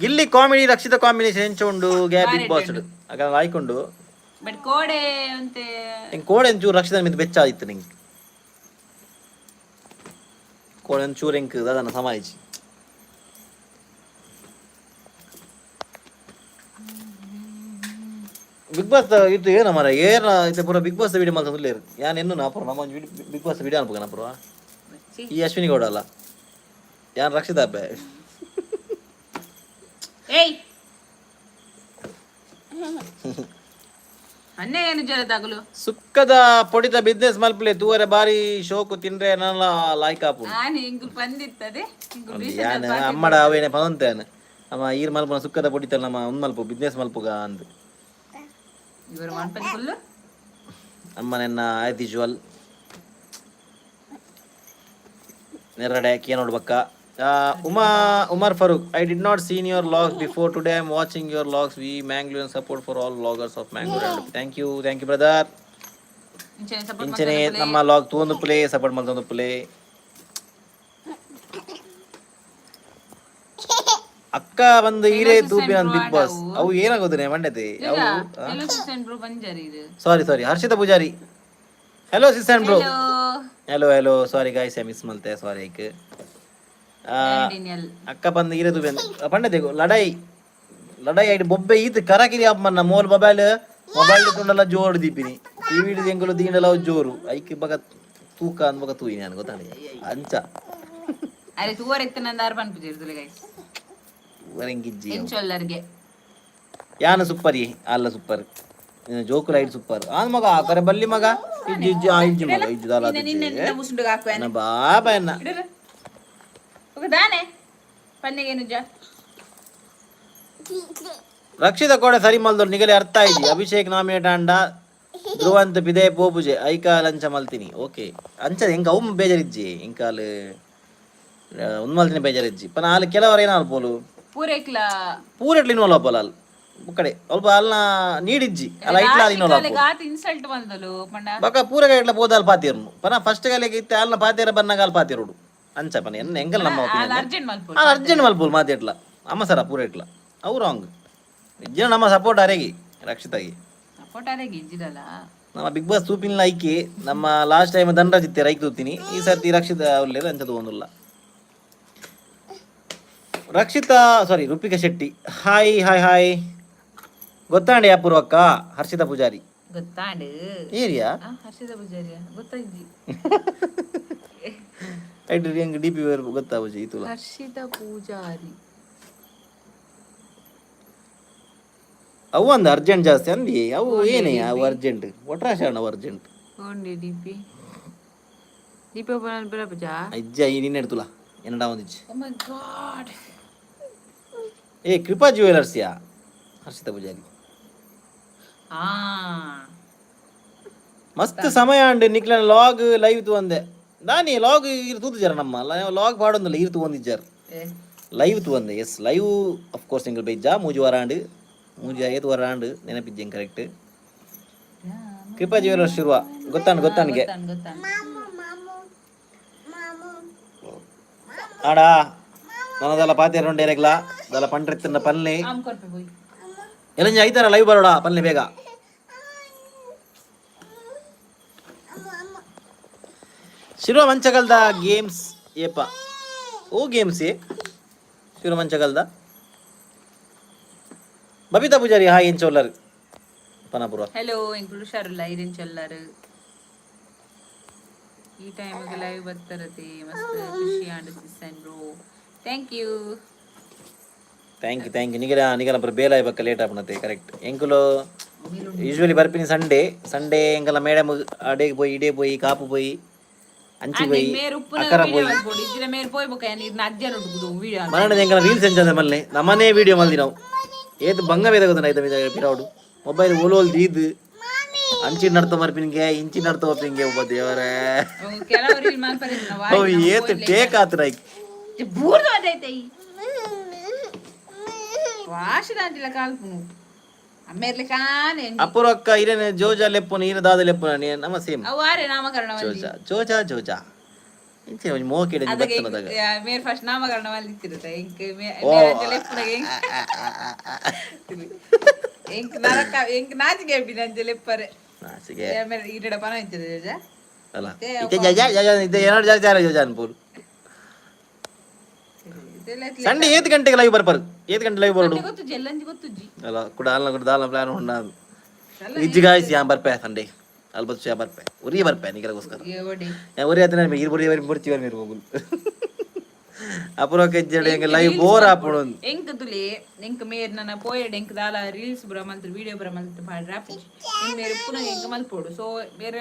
Speaker 2: ಗಿಲ್ಲಿ ಕಾಮಿಡಿ ರಕ್ಷಿತ ಕಾಂಬಿನೇಷನ್ ಎಂಚ ಉಂಡು ಗ್ಯಾ ಬಿಗ್ ಬಾಸ್ ಅಗ ಲಾಯ್ಕೊಂಡು.
Speaker 1: ಬಟ್ ಕೋಡೆ ಅಂತೆ.
Speaker 2: ಎಂಕ್ ಕೋಡೆ ಒಂಚೂರು ರಕ್ಷಿತ ಮಿತ್ ಬೆಚ್ಚ ಆದಿತ್ತು. ನಿಂಗೆ ಕೋಡೆ ಒಂಚೂರು ಎಂಕ್ ದಾದನ ಸಮಾಯಿಜಿ. ಬಿಗ್ ಬಾಸ್ ಇತ್ತು ಏನ ಮರ ಏನ ಇತ್ತೆ ಪೂರ ಬಿಗ್ ಬಾಸ್ ವಿಡಿಯೋ ಮಲ್ತೊಂದುಲ್ಲೆರ್ ಯಾನ್ ಎನ್ನುನ ಅಪುರ ನಮ್ಮ ಒಂಜಿ ಬಿಗ್ ಬಾಸ್ ವಿಡಿಯೋ ಅನ್ಪುಗನ ಅಪುರ. ಈ ಅಶ್ವಿನಿ ಗೌಡ ಅಲ್ಲ, ಯಾನ್ ರಕ್ಷಿತಾ ಅಬ್ಬೆ.
Speaker 1: ಏಯ್, ಅನ್ನೆ ಏನು ಜನ ತಗುಲು.
Speaker 2: ಸುಕ್ಕದ ಪೊಡಿತ ಬಿಸ್ನೆಸ್ ಮಲ್ಪಲೆ, ತೂವರೆ ಬಾರಿ ಶೋಕು, ತಿನ್ರೆ ನನ್ನ ಲಾಯ್ಕ್ ಆಪುಂಡು.
Speaker 1: ಆನೆ ಇಂಗುಲ್ ಪಂದಿತ್ತದೆ ಇಂಗುಲ್.
Speaker 2: ಯಾನ್ ಅಮ್ಮಡ ಅವೇನೆ ಪನೊಂತೇನೆ, ಅಮ್ಮ ಈರ್ ಮಲ್ಪುನ ಸುಕ್ಕದ ಪೊಡಿತ ನಮ್ಮ ಉಂದ್ ಮಲ್ಪು, ಬಿಸ್ನೆಸ್ ಮಲ್ಪುಗ ಅಂದ್.
Speaker 1: ಇವರು ಮನ್ಪಂದಿ ಫುಲ್ಲು.
Speaker 2: ಅಮ್ಮ ನೆನ್ನ ಆಸ್ ಯೂಶುವಲ್ ನೆರಡೆ ಕೇನೋಡ್ ಬಕ್ಕ. Uma Umar Farooq, I did not seen your vlogs before. Today I am watching your vlogs. We Mangalore support for all vloggers of Mangalore. Thank you, thank you brother.
Speaker 1: ಇಂಚನೆ support.
Speaker 2: ಇಂಚನೆ ನಮ್ಮ log ತೂವೊಂದು Phule, support ಮಲ್ತೊಂದು ಪುಲೆ. ಅಕ್ಕ ಬಂದು ಈರೇ ತೂಪಿನ big boss ಅವು ಏನಾಗೋದು ಮಂಡ್ಯತೆ ಅವು.
Speaker 1: Hello sister bro, Banjari ಇದು.
Speaker 2: Sorry sorry, Harshita Poojary, hello sis and bro.
Speaker 1: Hello.
Speaker 2: Hello hello, sorry guys, I miss ಮಲ್ತೆ, ಸಾರಿ ಐಕ್.
Speaker 1: ಡಿನಿಯಲ್.
Speaker 2: ಅಕ್ಕ ಬಂದು ಈರೇ ತೂಪಿ ಪಂಡತೆ ಲಡಾಯಿ ಲಡಾಯಿ ಐಟ್ ಬೊಬ್ಬೆ ಈತ್ ಕರಕಿರಿ ಅಮ್ಮನ್ನ. ಮೋಲ್ ಮೊಬೈಲ್ ಮೊಬೈಲ್ ತುಂಡಲ್ಲ ಜೋರು ದೀಪಿನಿ, ಟಿವಿ ಎಂಗುಲು ದೀಂಡಲ ಜೋರು. ಐಕ್ ಬಗ ತೂಕ ಅಂದ್ ಬಗ ತೂಯಿನಿ ನಾನು ಗೊತ್ತಾಂಡ ಅಂಚ.
Speaker 1: ಅರೆ ತೂವರ್ ಎತ್ತ ನಂದಾರು ಪನ್ಪುಜಿರ್ತಲೆ ಗೈಸ್.
Speaker 2: ವರಂಗಿಜ್ಜಿ.
Speaker 1: ಎಂಚೊಲ್ಲರ್ಗೆ.
Speaker 2: ಯಾನ ಸೂಪರ್ ಅಲ್ಲ, ಸೂಪರ್ ಜೋಕು ಲೈಟ್ ಸೂಪರ್ ಆನ್ ಮಗ ಆ ಕರೆ ಬಲ್ಲಿ ಮಗ ಇಜ್ಜಿ ಇಜ್ಜಿ ಆ ಇಜ್ಜಿ ಮಗ ಇಜ್ಜಿ ದಾಲ.
Speaker 1: ನಿನ್ನ ನಿನ್ನ ಮುಸುಂಡುಗೆ ಹಾಕುವೆ.
Speaker 2: ಬಾಬಾ ಎನ್ನ.
Speaker 1: ಇಡರು. ఒక దాನೆ ಪನ್ನೆಗೇನು ಜಾ.
Speaker 2: ರಕ್ಷಿತ ಕೋಡೆ ಸರಿ ಮಲ್ದೊರು ನಿಗಲೆ ಅರ್ಥ ಆಯ್ಜಿ. ಅಭಿಷೇಕ್ ನಾಮಿನೇಟ್ ಆಂಡ ಧ್ರುವಂತ ಪಿದೆ ಪೋಪುಜೆ ಐಕ ಲಂಚ ಮಲ್ತಿನಿ. ಓಕೆ, ಅಂಚ ಎಂಕ ಅವು ಬೇಜಾರಿಜ್ಜಿ, ಇಂಕಾಲ್ ಉಂದ್ ಮಲ್ತಿನಿ ಬೇಜಾರಿಜ್ಜಿ ಪನ ಆಲ್ ಕೆಲವರು ಏನಾಲ್ ಪೋಲು.
Speaker 1: ಪೂರೈಕ್ಲ.
Speaker 2: ಪೂರೆಟ್ಲಿ ಇನ್ವಾಲ್ವ್ ಆಪಲ್ ಆಲ್ ಬುಕ್ಕಡೆ ಅಲ್ಪ ಅಲ್ನ ನೀಡಿಜ್ಜಿ ಅಲ್ಲ ಇಟ್ಲ ಇನ್ವಾಲ್ವ್ ಆಪೋಲು.
Speaker 1: ಗಾತ್ ಇನ್ಸಲ್ಟ್ ಬಂದಲು ಪಂಡ.
Speaker 2: ಬಕ ಪೂರಗ ಇಟ್ಲ ಪೋದಾಲ್ ಪಾತಿರ್ನು ಪನ ಫಸ್ಟ್ ಗಾಲಿಗೆ ಇತ್ತೆ ಆಲ್ನ ಪಾತಿರ ಬನ್ನಗ ಆಲ್ ಪಾತಿರುಡು ಅಂಚ ಪನ ಎನ್ನ ಎಂಕಲ್ ನಮ್ಮ
Speaker 1: ಆಲ್
Speaker 2: ಒಪಿನಿಯನ್.
Speaker 1: ಅರ್ಜೆಂಟ್ ಮಲ್ಪು.
Speaker 2: ಆಲ್ ಅರ್ಜೆಂಟ್ ಮಲ್ಪೋಲು ಮಾತೆಟ್ಲ ಅಮ್ಮ ಸರ ಪೂರ ಇಟ್ಲ ಅವು ರಾಂಗ್. ಇಜ್ಜಿನ ನಮ್ಮ ಸಪೋರ್ಟ್ ಅರೆಗಿ ರಕ್ಷಿತಾಗಿ.
Speaker 1: ಸಪೋರ್ಟ್ ಅದೇ ಗಿಜ್ಜಿರಲ್ಲ.
Speaker 2: ನಮ್ಮ ಬಿಗ್ ಬಾಸ್ ತೂಪಿನ ಐಕಿ ನಮ್ಮ ಲಾಸ್ಟ್ ಟೈಮ್ ಧನರಾಜ್ ಇತ್ತೆ ರೈಕ್ ತೂತೀನಿ, ಈ ಸರ್ತಿ ರಕ್ಷಿತಾ ಅವ್ಲೇರು ಅಂಚ ತಗೊಂಡಿಲ್ಲ. Rakshita sorry Rupika Shetty, hi hi hi. ಗೊತ್ತಾಂಡಿ ಅಪೂರ್ವಕ್ಕ ಹರ್ಷಿತಾ ಪೂಜಾರಿ.
Speaker 1: ಗೊತ್ತಾಂಡು.
Speaker 2: ಏರಿಯಾ.
Speaker 1: ಆ, ಹರ್ಷಿತಾ ಪೂಜಾರಿಯ ಗೊತ್ತಾಯ್ಜಿ.
Speaker 2: ಐಟ್ ಹೆಂಗ್ ಡಿ ಪಿ ಗೊತ್ತಾ ಪೂಜೆ ಇತುಲ.
Speaker 1: ಹರ್ಷಿತಾ ಪೂಜಾರಿ.
Speaker 2: ಅವು ಒಂದು ಅರ್ಜೆಂಟ್ ಜಾಸ್ತಿ ಅಂದಿ, ಅವು ಏನೇ ಅವು ಅರ್ಜೆಂಟ್ ಒಟ್ರಾಶ್ ಅವು ಅರ್ಜೆಂಟ್.
Speaker 1: ಓಂಡಿ ಡಿಪಿ ಡಿಪಿ ಓಪನ್ ಬರಪಜಾ.
Speaker 2: ಇಜ್ಜ ಈ ನಿನ್ನೆ ಎಡ್ತುಲ ಎನ್ನಡ ಒಂದಿಜ್ಜಿ.
Speaker 1: ಓ ಮೈ ಗಾಡ್.
Speaker 2: ಏ ಕೃಪಾ ಜ್ಯುವೆಲರ್ಸ್ ಯಾ ಹರ್ಷಿತಾ ಪೂಜಾರಿ.
Speaker 1: ಆ.
Speaker 2: ಮಸ್ತ್ ಸಮಯ ಅಂಡ್ ನಿಕ್ಲನ ಲಾಗ್ ಲೈವ್ ತು ಅಂದೆ ದಾನಿ ಲಾಗ್ ಇರ್ ತೂತು ನಮ್ಮ ಲಾಗ್ ಪಾಡೊಂದಿಲ್ಲ ಇರ್ ತೂವೊಂದಿಜ್ಜಾರ್.
Speaker 1: ಏ.
Speaker 2: ಲೈವ್ ತು ಅಂದೆ, ಎಸ್ ಲೈವ್ ಆಫ್ ಕೋರ್ಸ್. ಎಂಕಲ್ ಬೈಜ 3 ವಾರ ಆಂಡ್, 3 5 ವಾರ ಆಂಡ್ ನೆನಪಿಜ್ಜೆ ಕರೆಕ್ಟ್. ಕೃಪಾ ಜ್ಯುವೆಲರ್ಸ್ ಶುರುವ ಗೊತ್ತಾಂಡ್ ಗೊತ್ತಾನ್ಗೆ.
Speaker 1: ಗೊತ್ತಾಂಡ್ ಗೊತ್ತಾಂಡ್.
Speaker 2: ಆಡಾ ನನದಲ್ಲ ಪಾತಿರ ಉಂಡು ಏರೆಗ್ಲ ದಲ್ಲ ಪಂಡ್ರೆತ್ತನ್ನ ಪನ್ಲೆ.
Speaker 1: ಆಮ್ ಕೊರ್ಪೆ ಪೋಯ್.
Speaker 2: ಎಲಂಜಿ ಐತಾರ ಲೈವ್ ಬರೋಡ ಪನ್ಲೆ ಬೇಗ. ಶಿರುವ ಮಂಚಗಲ್ದ ಗೇಮ್ಸ್ ಏಪ ಓ ಗೇಮ್ಸ್ ಏ ಶಿರುವ ಮಂಚಗಲ್ದ. ಬಬಿತಾ ಪೂಜಾರಿ ಹಾಯ್, ಎಂಚೋಲ್ಲರ್ ಪನಪುರ.
Speaker 1: ಹಲೋ, ಎಂಕುಲು ಹುಷಾರುಲ್ಲ, ಐರಿನ್ ಚೊಲ್ಲಾರು. ಈ ಟೈಮಿಗೆ ಲೈವ್ ಬರ್ತಾರತೆ, ಮಸ್ತ್ ಖುಷಿ and sis and bro, thank you.
Speaker 2: Thank you, thank you. ನಿಗಲ ನಿಗಲ ಪುರ ಬೇಲ ಬಕ್ಕ ಲೇಟ್ ಆಪುನತೆ ಕರೆಕ್ಟ್. ಎಂಕುಲು ಯೂಶುವಲಿ ಬರ್ಪಿನಿ ಸಂಡೇ ಸಂಡೇ. ಎಂಕಲ ಮೇಡಮ್ ಅಡೇಗೆ ಪೋಯಿ ಇಡೇ ಪೋಯಿ ಕಾಪು ಪೋಯಿ ಅಂಚಿ ಪೋಯಿ
Speaker 1: ಮೇರ್ ಉಪ್ಪುನ
Speaker 2: ಅಕ್ಕರ ಪೋಯಿ.
Speaker 1: ಮಲ್ಪೊಡು ಇಜ್ಜಿಡ ಮೇರ್ ಪೋಯ್ ಬೊಕ ಇರ್ನ ಅಜ್ಜನ ಉಡ್ಡುದು ವಿಡಿಯೋ.
Speaker 2: ಮರಣ ಎಂಕಲ ರೀಲ್ಸ್ ಎಂಚಂದೆ ಮಲ್ಲೆ ನಮ್ಮನೇ ವಿಡಿಯೋ ಮಲ್ದಿ ನಾವು ಏತ್ ಬಂಗ ಬೇದ ಗೊತ್ತುಂಡ ಐತ ಮಿದ ಪಿರೌಡು ಮೊಬೈಲ್ ಓಲ್ ಓಲ್ ದೀದ್ ಅಂಚಿ ನಡ್ತ ಮರ್ಪಿನ್ಗೆ ಇಂಚಿ ನಡ್ತ ಮರ್ಪಿನ್ಗೆ ಒಬ್ಬ ದೇವರೇ.
Speaker 1: ಕೆಲವು ರೀಲ್ ಮಲ್ಪರೆ.
Speaker 2: ಅವು ಏತ್ ಟೇಕ್ ಆತ್ರ ಐಕ್.
Speaker 1: ಬೂರ್ದು ಅದೈತೆ ಈ ವಾಶದಾಂಟಿಲ ಕಾಲ್ಪುನು ಅಮ್ಮೇರ್ಲೆ ಕಾನೆ.
Speaker 2: ಅಪೂರ್ವಕ್ಕ ಇರೇನೆ ಜೋಜಾ ಲೆಪ್ಪುನ ಈರ ದಾದ ಲೆಪ್ಪುನ ನಮ್ಮ ಸೇಮ್.
Speaker 1: ಅವು ಆರೆ ನಾಮಕರಣ ಮಲ್ದಿ.
Speaker 2: ಜೋಜಾ ಜೋಜಾ ಜೋಜಾ ಇಂಚೆ ಒಂಜಿ ಮೋಕೆಡ್ ಒಂಜಿ
Speaker 1: ಅದಕ್ಕೆ
Speaker 2: ಬತ್ತನದಾಗ.
Speaker 1: ಮೇರ್ ಫಸ್ಟ್ ನಾಮಕರಣ ಮಲ್ದಿತ್ತಿರುತ್ತೆ ಇಂಕ್.
Speaker 2: ಓ.
Speaker 1: ಲೆಪ್ಪುನಗೆ ಎಂಕ್ ನರಕ, ಎಂಕ್ ನಾಚಿಕೆ ಬಿಡಿ ಅಂಚೆ ಲೆಪ್ಪರೆ.
Speaker 2: ನಾಸಿಗೆ.
Speaker 1: ಆಮೇಲೆ ಈಟಡ ಪನ ಇತ್ತಿದೆ ಜೋಜಾ.
Speaker 2: ಅಲ್ಲ ಇತ್ತೆ ಜಜಾ ಜಜಾ ಇತ್ತೆ ಏನಾರು ಜಾಸ್ತಿ ಆರ ಜೋಜಾ ಅನ್ಪೋಲು.
Speaker 1: ಇದೆಲ್ಲ
Speaker 2: ಸಂಡೆ ಏತ್ ಗಂಟೆಗೆ ಲೈವ್ ಬರ್ಪರು, ಏತ್ ಗಂಟೆ ಲೈವ್ ಬರೋಡು?
Speaker 1: ಗೊತ್ತುಜ್ಜಿ, ಎಲ್ಲಂಜಿ ಗೊತ್ತುಜ್ಜಿ.
Speaker 2: ಅಲ್ಲ ಕೂಡ ಅಲ್ಲ ಕೂಡ ದಾಲ ಪ್ಲಾನ್ ಉಂಡ. ಇಜ್ಜಿ ಗಾಯ್ಸ್, ಯಾನ್ ಬರ್ಪೆ ಸಂಡೇ. ಅಲ್ಬತ್ತು ಯಾ ಬರ್ಪೆ, ಉರಿಯ ಬರ್ಪೆ ನಿಗಲಗೋಸ್ಕರ.
Speaker 1: ಒಡಿ.
Speaker 2: ಒರಿ ಆತನ ಇರು ಬುರಿ ಬುರ್ಚಿ ಬರ್ ಮೀರು ಹೋಗುಲ್ ಅಪುರಕ್ಕೆ ಇಜ್ಜಡೆ ಎಂಗ ಲೈವ್ ಬೋರ್ ಆಪುಣು.
Speaker 1: ಎಂಕ್ ತುಲಿ ಎಂಕ್ ಮೇರ್ ನನ್ನ ಪೋಯೆಡ್ ಎಂಕ್ ದಾಲ ರೀಲ್ಸ್ ಬುರ ಮಲ್ತ್, ವಿಡಿಯೋ ಬುರ ಮಲ್ತ್ ಪಾಡ್ರ ಎಂಕ್ ಮೇರ್ ಪುನಃ ಎಂಕ್ ಮಲ್ಪೊಡು. ಸೊ ಮೇರ್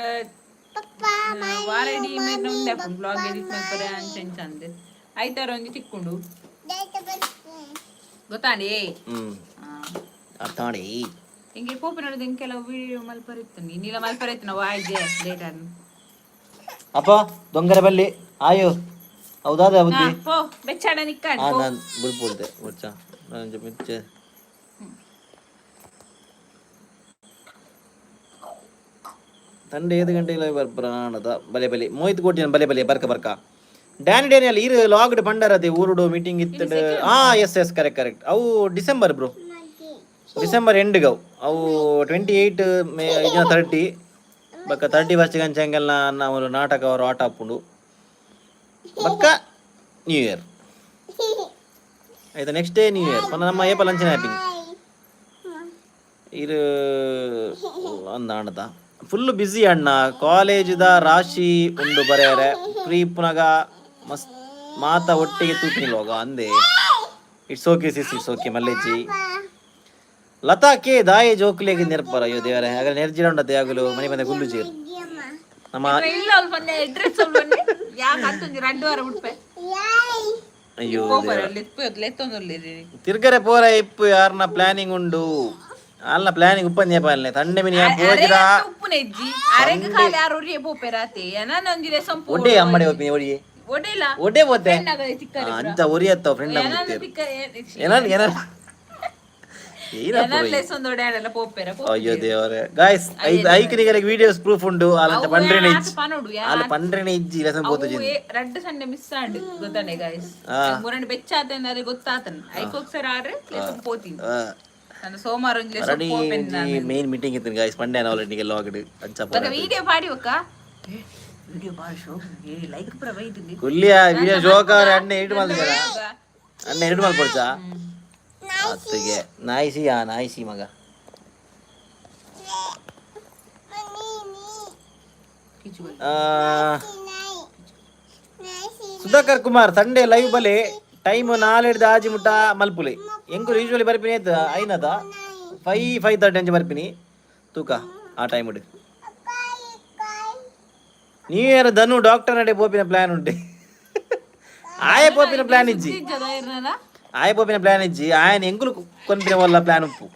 Speaker 1: ವಾರಡಿ ಮೇರ್ನ ಉಂದೆ ಬ್ಲಾಗ್ ಎಡಿಟ್ ಮಲ್ಪರೆ ಅಂಚ ಇಂಚ ಅಂದ್ ಐತಾರ ಒಂಜಿ ತಿಕ್ಕುಂಡು ಗೊತ್ತಾಂಡಿ.
Speaker 2: ಅರ್ಥ ಮಾಡಿ.
Speaker 1: ಎಂಗೆ ಪೋಪಿನೋಡು ಎಂಕ್ ಕೆಲವು ವಿಡಿಯೋ ಮಲ್ಪರೆ ಇತ್ತು, ನೀಲ ಮಲ್ಪರೆ ಇತ್ತು. ನಾವು ಆಯ್ದೆ ಲೇಟ್ ಆನ್.
Speaker 2: ಅಪ್ಪ ದೊಂಗರ ಬಲ್ಲಿ ಆಯೋ ಹೌದಾದ ಬುದ್ಧಿ.
Speaker 1: ಪೋ ಬೆಚ್ಚಾಡ ನಿಕ್ಕಾಡ್.
Speaker 2: ಆ ನಾನು ಬುಲ್ಪುಡ್ದೆ ಬೊಚ್ಚ ನಾನು ಮಿಚ್ಚೆ ತಂಡೆ ಐದು ಗಂಟೆಗೆ ಬರ್ಪರಾಣದ. ಬಲೆ ಬಲೆ ಮೋಹಿತ್ ಕೋಟಿ, ಬಲೆ ಬಲೆ ಬರ್ಕ ಬರ್ಕ. ಡ್ಯಾನಿ ಡ್ಯಾನಿಯಲ್ ಈರು ಲಾಗ್ಡ್ ಪಂಡರದೆ ಊರುಡು ಮೀಟಿಂಗ್ ಇತ್ತು. ಆ ಎಸ್ ಎಸ್, ಕರೆಕ್ಟ್ ಕರೆಕ್ಟ್. ಅವು ಡಿಸೆಂಬರ್ ಬ್ರೋ, ಡಿಸೆಂಬರ್ ಎಂಡ್ ಅವು. ಅವು 28 ಮೇ ಇಜ್ಜ 30 ಬಕ್ಕ 31 ಗಂಚೆಂಗೆಲ್ಲ ನಾವು ನಾಟಕ ಅವರು ಆಟ ಆಪುಂಡು. ಬಕ್ಕ ನ್ಯೂ ಇಯರ್ ಆಯ್ತಾ? ನೆಕ್ಸ್ಟ್ ಡೇ ನ್ಯೂ ಇಯರ್ ಪಂಡ ನಮ್ಮ ಏಪ ಲಂಚನ ಹ್ಯಾಪಿಂಗ್ ಇರು ಅಂದಾಣದ. ಫುಲ್ ಬ್ಯುಸಿ ಅಣ್ಣ, ಕಾಲೇಜ್ದ ರಾಶಿ ಉಂಡು ಬರೆಯರೆ. ಫ್ರೀ ಪುನಗ ಮಸ್ತ್ ಮಾತ ಒಟ್ಟಿಗೆ ತೂಪಿನಿಲೋಗ ಅಂದೆ. It's okay sis, it's okay. ಮಲ್ಲೇಜಿ ಲತಾ ಕೆ ದಾಯಿ ಜೋಕುಲೆಗ್ ನೆರ್ಪರ. ಅಯ್ಯೋ ದೇವರೇ, ಹಾಗಾದ್ರೆ ನೆರ್ಜಿಡ ಉಂಡತೆ ಆಗಲು ಮನೆ ಬಂದೆ ಗುಲ್ಲು ಜೀರ್ ನಮ್ಮ.
Speaker 1: ಇಲ್ಲ ಅಲ್ಪ ಅಡ್ರೆಸ್ ಯಾಕೆ ಅಂತೊಂಜಿ ರಡ್ಡು ವಾರ ಉಡ್ಪೆ.
Speaker 2: ಅಯ್ಯೋ.
Speaker 1: ಪೋಪರ ಲೆತ್ತೊಂದುಲ್ಲೇರಿ.
Speaker 2: ತಿರ್ಗರೆ ಪೋರ ಇಪ್ಪು ಯಾರನ್ನ ಪ್ಲಾನಿಂಗ್ ಉಂಡು ಅಲ್ಲ, ಪ್ಲಾನಿಂಗ್ ಉಪ್ಪಂದ್ಯ ಪಾಲನೆ ತಂಡೆ ಮಿನಿ ಪೋಜಿರ.
Speaker 1: ಉಪ್ಪುನ ಇಜ್ಜಿ ಅರೆಗ್ ಖಾಲಿ ಯಾರು ಒರಿಯೆ ಪೋಪೆರಾತೆ ನನ್ನೊಂಜಿ ರೆಸಂಪು.
Speaker 2: ಒಡ್ಡೆ ಅಮ್ಮಡೆ ಒಪ್ಪಿನಿ ಒಡಿಯೆ.
Speaker 1: ಒಡೆಲ.
Speaker 2: ಒಡ್ಡೆ ಪೋತೆ.
Speaker 1: ತಿಕ್ಕರೆ.
Speaker 2: ಅಂಚ ಒರಿಯತ್ತ ಫ್ರೆಂಡ್
Speaker 1: ಏನನ್ನ ತಿಕ್ಕರೆ.
Speaker 2: ಏನ ಏನ ಏನಪ್ಪ.
Speaker 1: ಲೆಸೊಂದು ಪೋಪೆರ.
Speaker 2: ಅಯ್ಯೋ ದೇವರೇ ಗಾಯ್ಸ್, ಐಕ್ ನಿಗರಿಗೆ ವಿಡಿಯೋಸ್ ಪ್ರೂಫ್ ಉಂಡು. ಅಲ್ಲಂಚ ಪಂಡ್ರೆನೆ ಇಜ್ಜಿ.
Speaker 1: ಪನೋಡು.
Speaker 2: ಅಲ್ಲ ಪಂಡ್ರೆನೆ ಇಜ್ಜಿ ಲೆಸನ್ ಪೋತು.
Speaker 1: ರಡ್ಡು ಸಂಡೆ ಮಿಸ್ ಆಂಡ್ ಗೊತ್ತಾನೆ ಗಾಯ್ಸ್. ಮುರಂಡ್ ಬೆಚ್ಚಾತಂದ್ರೆ ಗೊತ್ತಾತನ್ ಐಕ್ ఒకసారి ಆರೆ ಲೆಸನ್ ಪೋತೀನಿ ನಾನು ಸೋಮವಾರ ಒಂಜಿ ಲೆಸನ್ ಪೋಪೆನ್ ನಾನು.
Speaker 2: ಮೇನ್ ಮೀಟಿಂಗ್ ಇತ್ತು ಗಾಯ್ಸ್, ಪಂಡ್ಯಾನ ಆಲ್ರೆಡಿ ನಿಗೆ ಲಾಗ್ಡ್ ಅಂಚ.
Speaker 1: ಬೊಕ ವಿಡಿಯೋ ಪಾಡಿ ಒಕ್ಕ, ವಿಡಿಯೋ ಬಾಳ ಶೋಕ್ ಲೈಕ್ ಪೂರ ಬೈದಿಂది.
Speaker 2: ಕುಲ್ಲಿಯ ವಿಡಿಯೋ ಶೋಕಾರ ಅಣ್ಣ ಎಡಿಟ್ ಮಲ್ದಿರ, ಅಣ್ಣ ಎಡಿಟ್ ಮಲ್ಪೊಡ್ಚಾ ಅತ್ತಿಗೆ. ನಾಯಿಸಿ ಆ ನಾಯಿಸಿ ಮಗ. ಆ, ಸುಧಾಕರ್ ಕುಮಾರ್ ಸಂಡೇ ಲೈವ್ ಬಲೆ ಟೈಮ್ ನಾಲೆಡ್ದು ಆಜಿ ಮುಟ್ಟ ಮಲ್ಪುಲೆ. ಎಂಕುಲು ಯೂಶುವಲಿ ಬರ್ಪಿನಿ ಆಯ್ತು ಐನದ 5, 5:30 ಅಂಚ ಬರ್ಪಿನಿ ತೂಕ ಆ ಟೈಮ್. ನ್ಯೂ ಇಯರ್ ಧನು ಡಾಕ್ಟರ್ ನಡೆ ಪೋಪಿನ ಪ್ಲಾನ್ ಉಂಟು. ಆಯ ಪೋಪಿನ ಪ್ಲಾನ್ ಇಜ್ಜಿ. ಆಯ ಪೋಪಿನ ಪ್ಲಾನ್ ಇಜ್ಜಿ. ಆಯನ ಎಂಕುಲು ಕೊನ್ಪಿನ ವಲ್ಲ ಪ್ಲಾನ್ ಉಪ್ಪು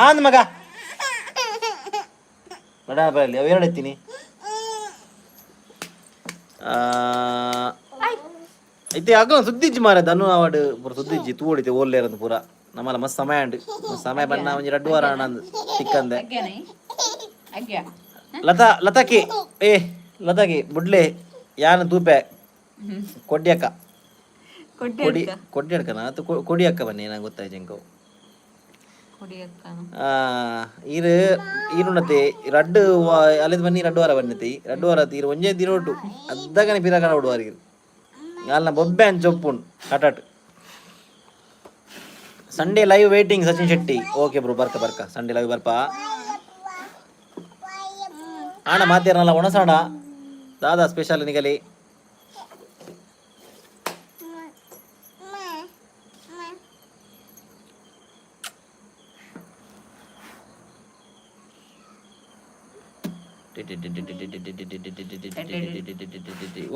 Speaker 2: ಆಂದ್ ಮಗ ನಡ ಬರಲಿ. ಅವು ಎರಡು ಎತ್ತೀನಿ. ಐತೆ ಅಗ ಸುದ್ದಿಜ್ಜಿ ಮಾರ ಧನು ಅವಾಡು ಪೂರ ಸುದ್ದಿಜ್ಜಿ ತೂಡಿತೆ ಓಲ್ಲೇರಂದು ಪೂರ ನಮ್ಮಲ್ಲ. ಮಸ್ತ್ ಸಮಯ ಉಂಡು, ಮಸ್ತ್ ಸಮಯ ಬಣ್ಣ ಒಂಜಿ ರಡ್ಡು ವಾರ ಅಂದ್ ತಿಕ್ಕಂದೆ.
Speaker 1: ಅಗ್ಯ.
Speaker 2: ಲತಾ ಲತಾಕಿ ಏ ಲತಾಕಿ ಬುಡ್ಲೆ ಯಾನ ತೂಪೆ ಕೊಡ್ಯಕ್ಕ ಕೊಡಿ ಕೊಡಿ ಅಡ್ಕನ ಅದು ಕೊಡಿ ಅಕ್ಕ ಬನ್ನಿ ನಂಗೆ ಗೊತ್ತಾಯ್ತು ಇಂಕವು. ಈರು ಈರುಣತೆ ರಡ್ಡು ಅಲ್ಲಿದ್ ಬನ್ನಿ ರಡ್ಡು ವಾರ ಬನ್ನತಿ ರಡ್ಡು ವಾರ ತೀರು ಒಂಜೇ ದಿನೊಟು ಅದ್ದಗನೆ ಪಿರಗಣ ಬಿಡುವಾರ ಈರು ಅಲ್ನ ಬೊಬ್ಬೆ ಅಂಚೊಪ್ಪುಂಡು ಹಠಾಟ್. Sunday live waiting Sachin Shetty. Okay bro, ಬರ್ಕ ಬರ್ಕ ಸಂಡೇ ಲೈವ್ ಬರ್ಪ. ಆಣ ಮಾತೇರನಲ್ಲ ಒಣಸಾಣ ದಾದಾ ಸ್ಪೆಷಲ್ ನಿಗಲಿ.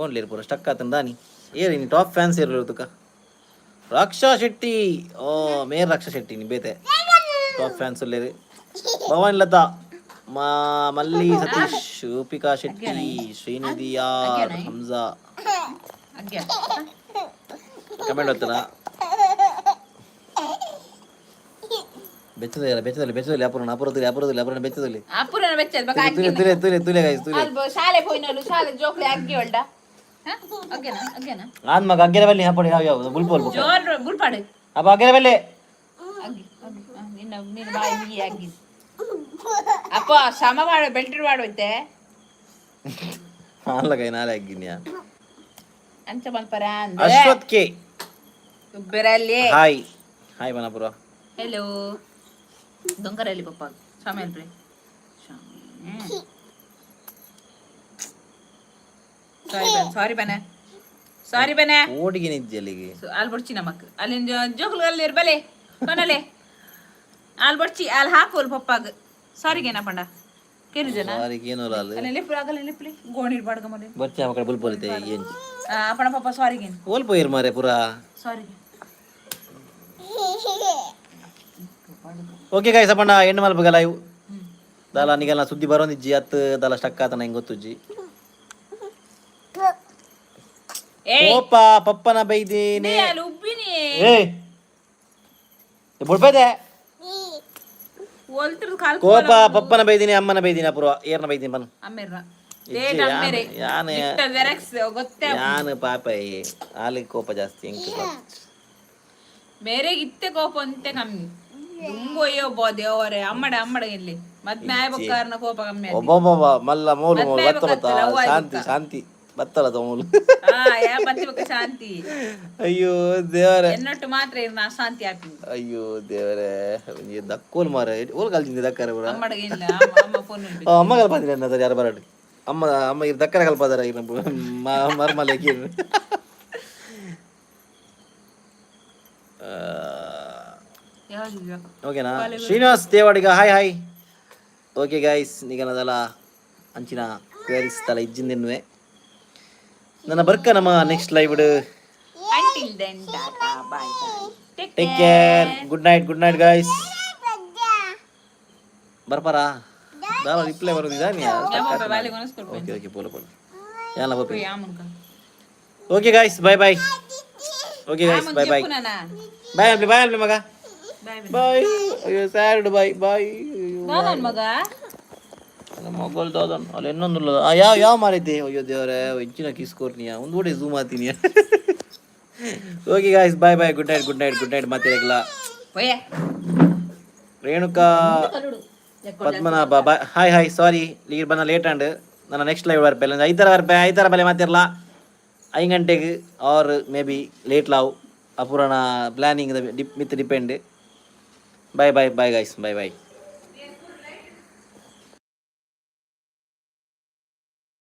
Speaker 2: ಓನ್ಲಿ ಪೂರ ಸ್ಟಕ್ ಆತನ ದಾನಿ ಏರಿ ನೀ ಟಾಪ್ ಫ್ಯಾನ್ಸ್ ಇರಲು ತುಕ. ರಕ್ಷಾ ಶೆಟ್ಟಿ, ಓ ಮೇರ್ ರಕ್ಷಾ ಶೆಟ್ಟಿ ನೀ ಬೇತೆ ಟಾಪ್ ಫ್ಯಾನ್ಸ್ ಉಲ್ಲೇರಿ. ಭವಾನಿ ಲತಾ ಮಾ ಮಲ್ಲಿ ಸತೀಶ್ ರೂಪಿಕಾ ಶೆಟ್ಟಿ ಶ್ರೀನಿಧಿ ಆರ್ ಹಮ್ಜಾ
Speaker 1: ಅಗ್ಯ.
Speaker 2: ಕಮೆಂಟ್ ಹೋಗ್ತಾರ. ಬೆಚ್ಚದಲ್ಲಿ ಬೆಚ್ಚದಲ್ಲಿ ಬೆಚ್ಚದಲ್ಲಿ ಅಪುರಣ ಅಪುರದಲ್ಲಿ ಅಪುರದಲ್ಲಿ ಅಪುರಣ ಬೆಚ್ಚದಲ್ಲಿ.
Speaker 1: ಅಪುರನ ಬೆಚ್ಚದ ಬಕ.
Speaker 2: ತುಲೆ ತುಲೆ ತುಲೆ ತುಲೆ ಗೈಸ್ ತುಲೆ.
Speaker 1: ಅಲ್ಪ ಶಾಲೆ ಪೋಯಿನಲು ಶಾಲೆ ಜೋಕ್ಲೆ ಅಗ್ಗಿ ಒಳ್ಡ ಅಗ್ಗೆನ ಅಗ್ಗೆನ.
Speaker 2: ಆನ್ ಮಗ ಅಗ್ಗೆರೆ ಬಲ್ಲಿ ಹಾಪಡಿ ಯಾವ ಯಾವ ಬುಲ್ಪೋಲ್ ಬುಕ್ಕ.
Speaker 1: ಜೋರ್ ಬುಲ್ಪಾಡು.
Speaker 2: ಅಪ್ಪ ಅಗ್ಗೆರೆ ಬಲ್ಲಿ.
Speaker 1: ಅಗ್ಗಿ ಅಗ್ಗಿ ಆ, ನಿನ್ನ ನಿನ್ನ ಬಾಯಿ ಬಿಗಿ ಅಗ್ಗಿ. ಅಪ್ಪ ಸಮ ಮಾಡು ಬೆಲ್ಟ್ ಮಾಡುವಂತೆ.
Speaker 2: ಅಲ್ಲ ಕೈ ನಾಳೆ ಅಗ್ಗಿನ್ಯಾ.
Speaker 1: ಅಂಚ ಮಲ್ಪರ ಅಂದ್ರೆ
Speaker 2: ಅಶ್ವಥ್ ಕೆ
Speaker 1: ಬೆರಲ್ಲಿ.
Speaker 2: ಹಾಯ್ ಹಾಯ್ ಮನಪುರ.
Speaker 1: ಹೆಲೋ ದೊಂಕರಲ್ಲಿ ಪಪ್ಪ. ಸಮಯ ಅಲ್ರಿ. ಸಾರಿ ಬನ್, ಸಾರಿ ಬನ, ಸಾರಿ ಬನ.
Speaker 2: ಓಟಿಗೆ ನಿಜ್ಜಿ ಅಲ್ಲಿಗೆ.
Speaker 1: ಅಲ್ಲಿ ಬಡ್ಚಿ ನಮಕ್ ಅಲ್ಲಿಂದ ಜೋಕುಲು ಅಲ್ಲಿ ಬಲೆ ಕೊನಲೆ. ಅಲ್ಲಿ ಬಡ್ಚಿ, ಅಲ್ಲಿ ಹಾಕೋಲ್ ಪಪ್ಪಾಗ. ಸಾರಿಗೇನ ಪಂಡ ಕೇನು ಜನ.
Speaker 2: ಸಾರಿಗೆ ಏನೋ ಅಲ್ಲ.
Speaker 1: ಅಲ್ಲಿ ಲಿಪ್ಲಿ ಆಗಲ್ಲ, ಲಿಪ್ಲಿ ಗೋಣಿರ್ ಬಾಡ್ಗ ಮನೆ.
Speaker 2: ಬರ್ಚಿ ಆ ಕಡೆ ಬುಲ್ಪೊಲಿತೆ ಏಂಜಿ.
Speaker 1: ಪಣ ಪಪ್ಪ ಸಾರಿಗೇನು.
Speaker 2: ಓಲ್ ಪೋಯಿರ್ ಮಾರೆ ಪೂರಾ.
Speaker 1: ಸಾರಿಗೆ.
Speaker 2: ಓಕೆ ಗಾಯ್ಸ್, ಅಪ್ಪಣ್ಣ ಹೆಣ್ಣು ಮಲ್ಪಗ ಲೈವ್ ದಾಲ ನಿಗಲ್ನ ಸುದ್ದಿ ಬರೋಂದಿಜ್ಜಿ ಅತ್ತು ದಾಲ ಸ್ಟಕ್ ಆತನ ಹೆಂಗ್ ಗೊತ್ತುಜ್ಜಿ.
Speaker 1: ಏಯ್.
Speaker 2: ಕೋಪ ಪಪ್ಪನ ಬೈದೀನಿ.
Speaker 1: ಅಲ್ಲಿ ಉಬ್ಬಿನಿ.
Speaker 2: ಏ ಬುಡ್ಪೈದೆ.
Speaker 1: ಒಲ್ತ್ರ ಕಾಲ್.
Speaker 2: ಕೋಪ ಪಪ್ಪನ ಬೈದೀನಿ, ಅಮ್ಮನ ಬೈದೀನಿ, ಅಪೂರ್ವ ಏರ್ನ ಬೈದೀನಿ ಬನ್.
Speaker 1: ಅಮ್ಮೇರ್ನ.
Speaker 2: ಇಜ್ಜಿ,
Speaker 1: ಡೇಟ್ ಅಮ್ಮೇರೆ.
Speaker 2: ಯಾನೆ
Speaker 1: ಜೆರಾಕ್ಸ್ ಗೊತ್ತೇ.
Speaker 2: ಯಾನು ಪಾಪ ಆಲಿಗೆ ಕೋಪ ಜಾಸ್ತಿ ಎಂಕ್ ಪಾಪ.
Speaker 1: ಮೇರೆಗೆ ಇತ್ತೆ ಕೋಪ ಅಂತೆ ಕಮ್ಮಿ ದುಂಬು. ಅಯ್ಯೋ ಬೋ ದೇವರೇ, ಅಮ್ಮಡ ಅಮ್ಮಡ ಇಲ್ಲಿ ಮದ್ಮೆ ಆಯ್ಬಕ್ಕಾರನ ಕೋಪ ಕಮ್ಮಿ ಆಯ್ತು.
Speaker 2: ಒಬ್ಬೊಬ್ಬ ಮಲ್ಲ ಮೋಲು ಮೋಲು
Speaker 1: ಮದ್ವೆ
Speaker 2: ಬತ್ತ ಬತ್ತ.
Speaker 1: ಆಯ್ಬಕ್ಕತ್ತಲ್ಲ, ಅವ್ವ.
Speaker 2: ಶಾಂತಿ ಶಾಂತಿ ಬತ್ತಲದ ಮೋಲು.
Speaker 1: ಹಾ, ಯಾ ಬತ್ತಿ ಬಕ್ಕ ಶಾಂತಿ.
Speaker 2: ಅಯ್ಯೋ ದೇವರೇ.
Speaker 1: ಎನ್ನೊಟ್ಟು ಮಾತ್ರ ಇರ್ನ ಅಶಾಂತಿ ಆಪಿ.
Speaker 2: ಅಯ್ಯೋ ದೇವರೇ, ಒಂಜಿ ದಕ್ಕೋಲ್ ಮಾರ ಓಲ್ ಕಲ್ಚಿಂದೆ ದಕ್ಕರೆ ಪೂರ.
Speaker 1: ಅಮ್ಮಡಗೆ ಇಲ್ಲ, ಅಮ್ಮ ಅಮ್ಮ ಫೋನ್.
Speaker 2: ಅಮ್ಮ ಕಲ್ಪಾದಿಲ್ಲ ಅನ್ನದಾರೆ ಯಾರು ಬರಡು. ಅಮ್ಮ ಅಮ್ಮ ಇರ್ ದಕ್ಕರೆ ಕಲ್ಪಾದಾರ ಇರ್ ಮರ್ಮಲೆ.
Speaker 1: ಯಾವ್ದು?
Speaker 2: ಓಕೆನಾ? Srinivas Devadiga, hi hi. Okay guys, ನಿಗನದಲ್ಲ ಅಂಚಿನ ಕ್ವೇರಿಸ್ ತಲ ಇಜ್ಜಿಂದೆನ್ನುವೆ ನನ್ನ ಬರ್ಕ ನಮ್ಮ next live.
Speaker 1: Until then, tata, bye bye, take.
Speaker 2: Take care, good night, good night guys. ಬರ್ಪಾರಾ ದಾಲ ರಿಪ್ಲೈ ಬರೋದಿದಾ ನೀ? ಓಕೆ ಓಕೆ, ಪೋಲ ಪೋಲ ಯಾಲ ಪೋಪಿ. Okay guys, bye bye. Okay guys, bye bye bye ಅಲ್ಪಿ ಬಾಯ್ ಅಲ್ಪಿ ಮಗ. ಬಾಯ್. ಅಯ್ಯೋ ಸ್ಯಾಡ್, ಬಾಯ್ ಬಾಯ್.
Speaker 1: ಮಗ.
Speaker 2: ನಮ್ಮ ಮಗಳು ದಾದನ್ ಅಲ್ಲಿ ಇನ್ನೊಂದು ಯಾವ ಯಾವ ಮಾರೈತಿ. ಅಯ್ಯೋ ದೇವರೇ, ಹೆಚ್ಚಿನ ಕಿಸ್ ಕೊರ್ನಿಯ ಒಂದು ಓಡಿ zoom ಆತೀನಿ. Okay guys, bye bye, good night, good night, good night. ಮಾತಿರಲ್ಲ.
Speaker 1: ಪೋಯೆ.
Speaker 2: Renuka Padmanabha bye hi hi. Sorry ಈಗ ಬಂದ ಲೇಟ್ ಆಂಡ್. ನನ್ನ ನೆಕ್ಸ್ಟ್ ಲೈವ್ ಬರ್ಪೆ ಐತರ ಬರ್ಪೆ ಐತರ ಬಲೆ ಮಾತಿರಲ್ಲ 5 ಗಂಟೆಗೆ ಆರ್ ಮೇ ಬಿ ಲೇಟ್ ಲಾವ್ ಅಪೂರ್ಣ ಪ್ಲಾನಿಂಗ್ ಡಿಪ್ ಮಿತ್ depend. Bye bye bye guys, bye bye.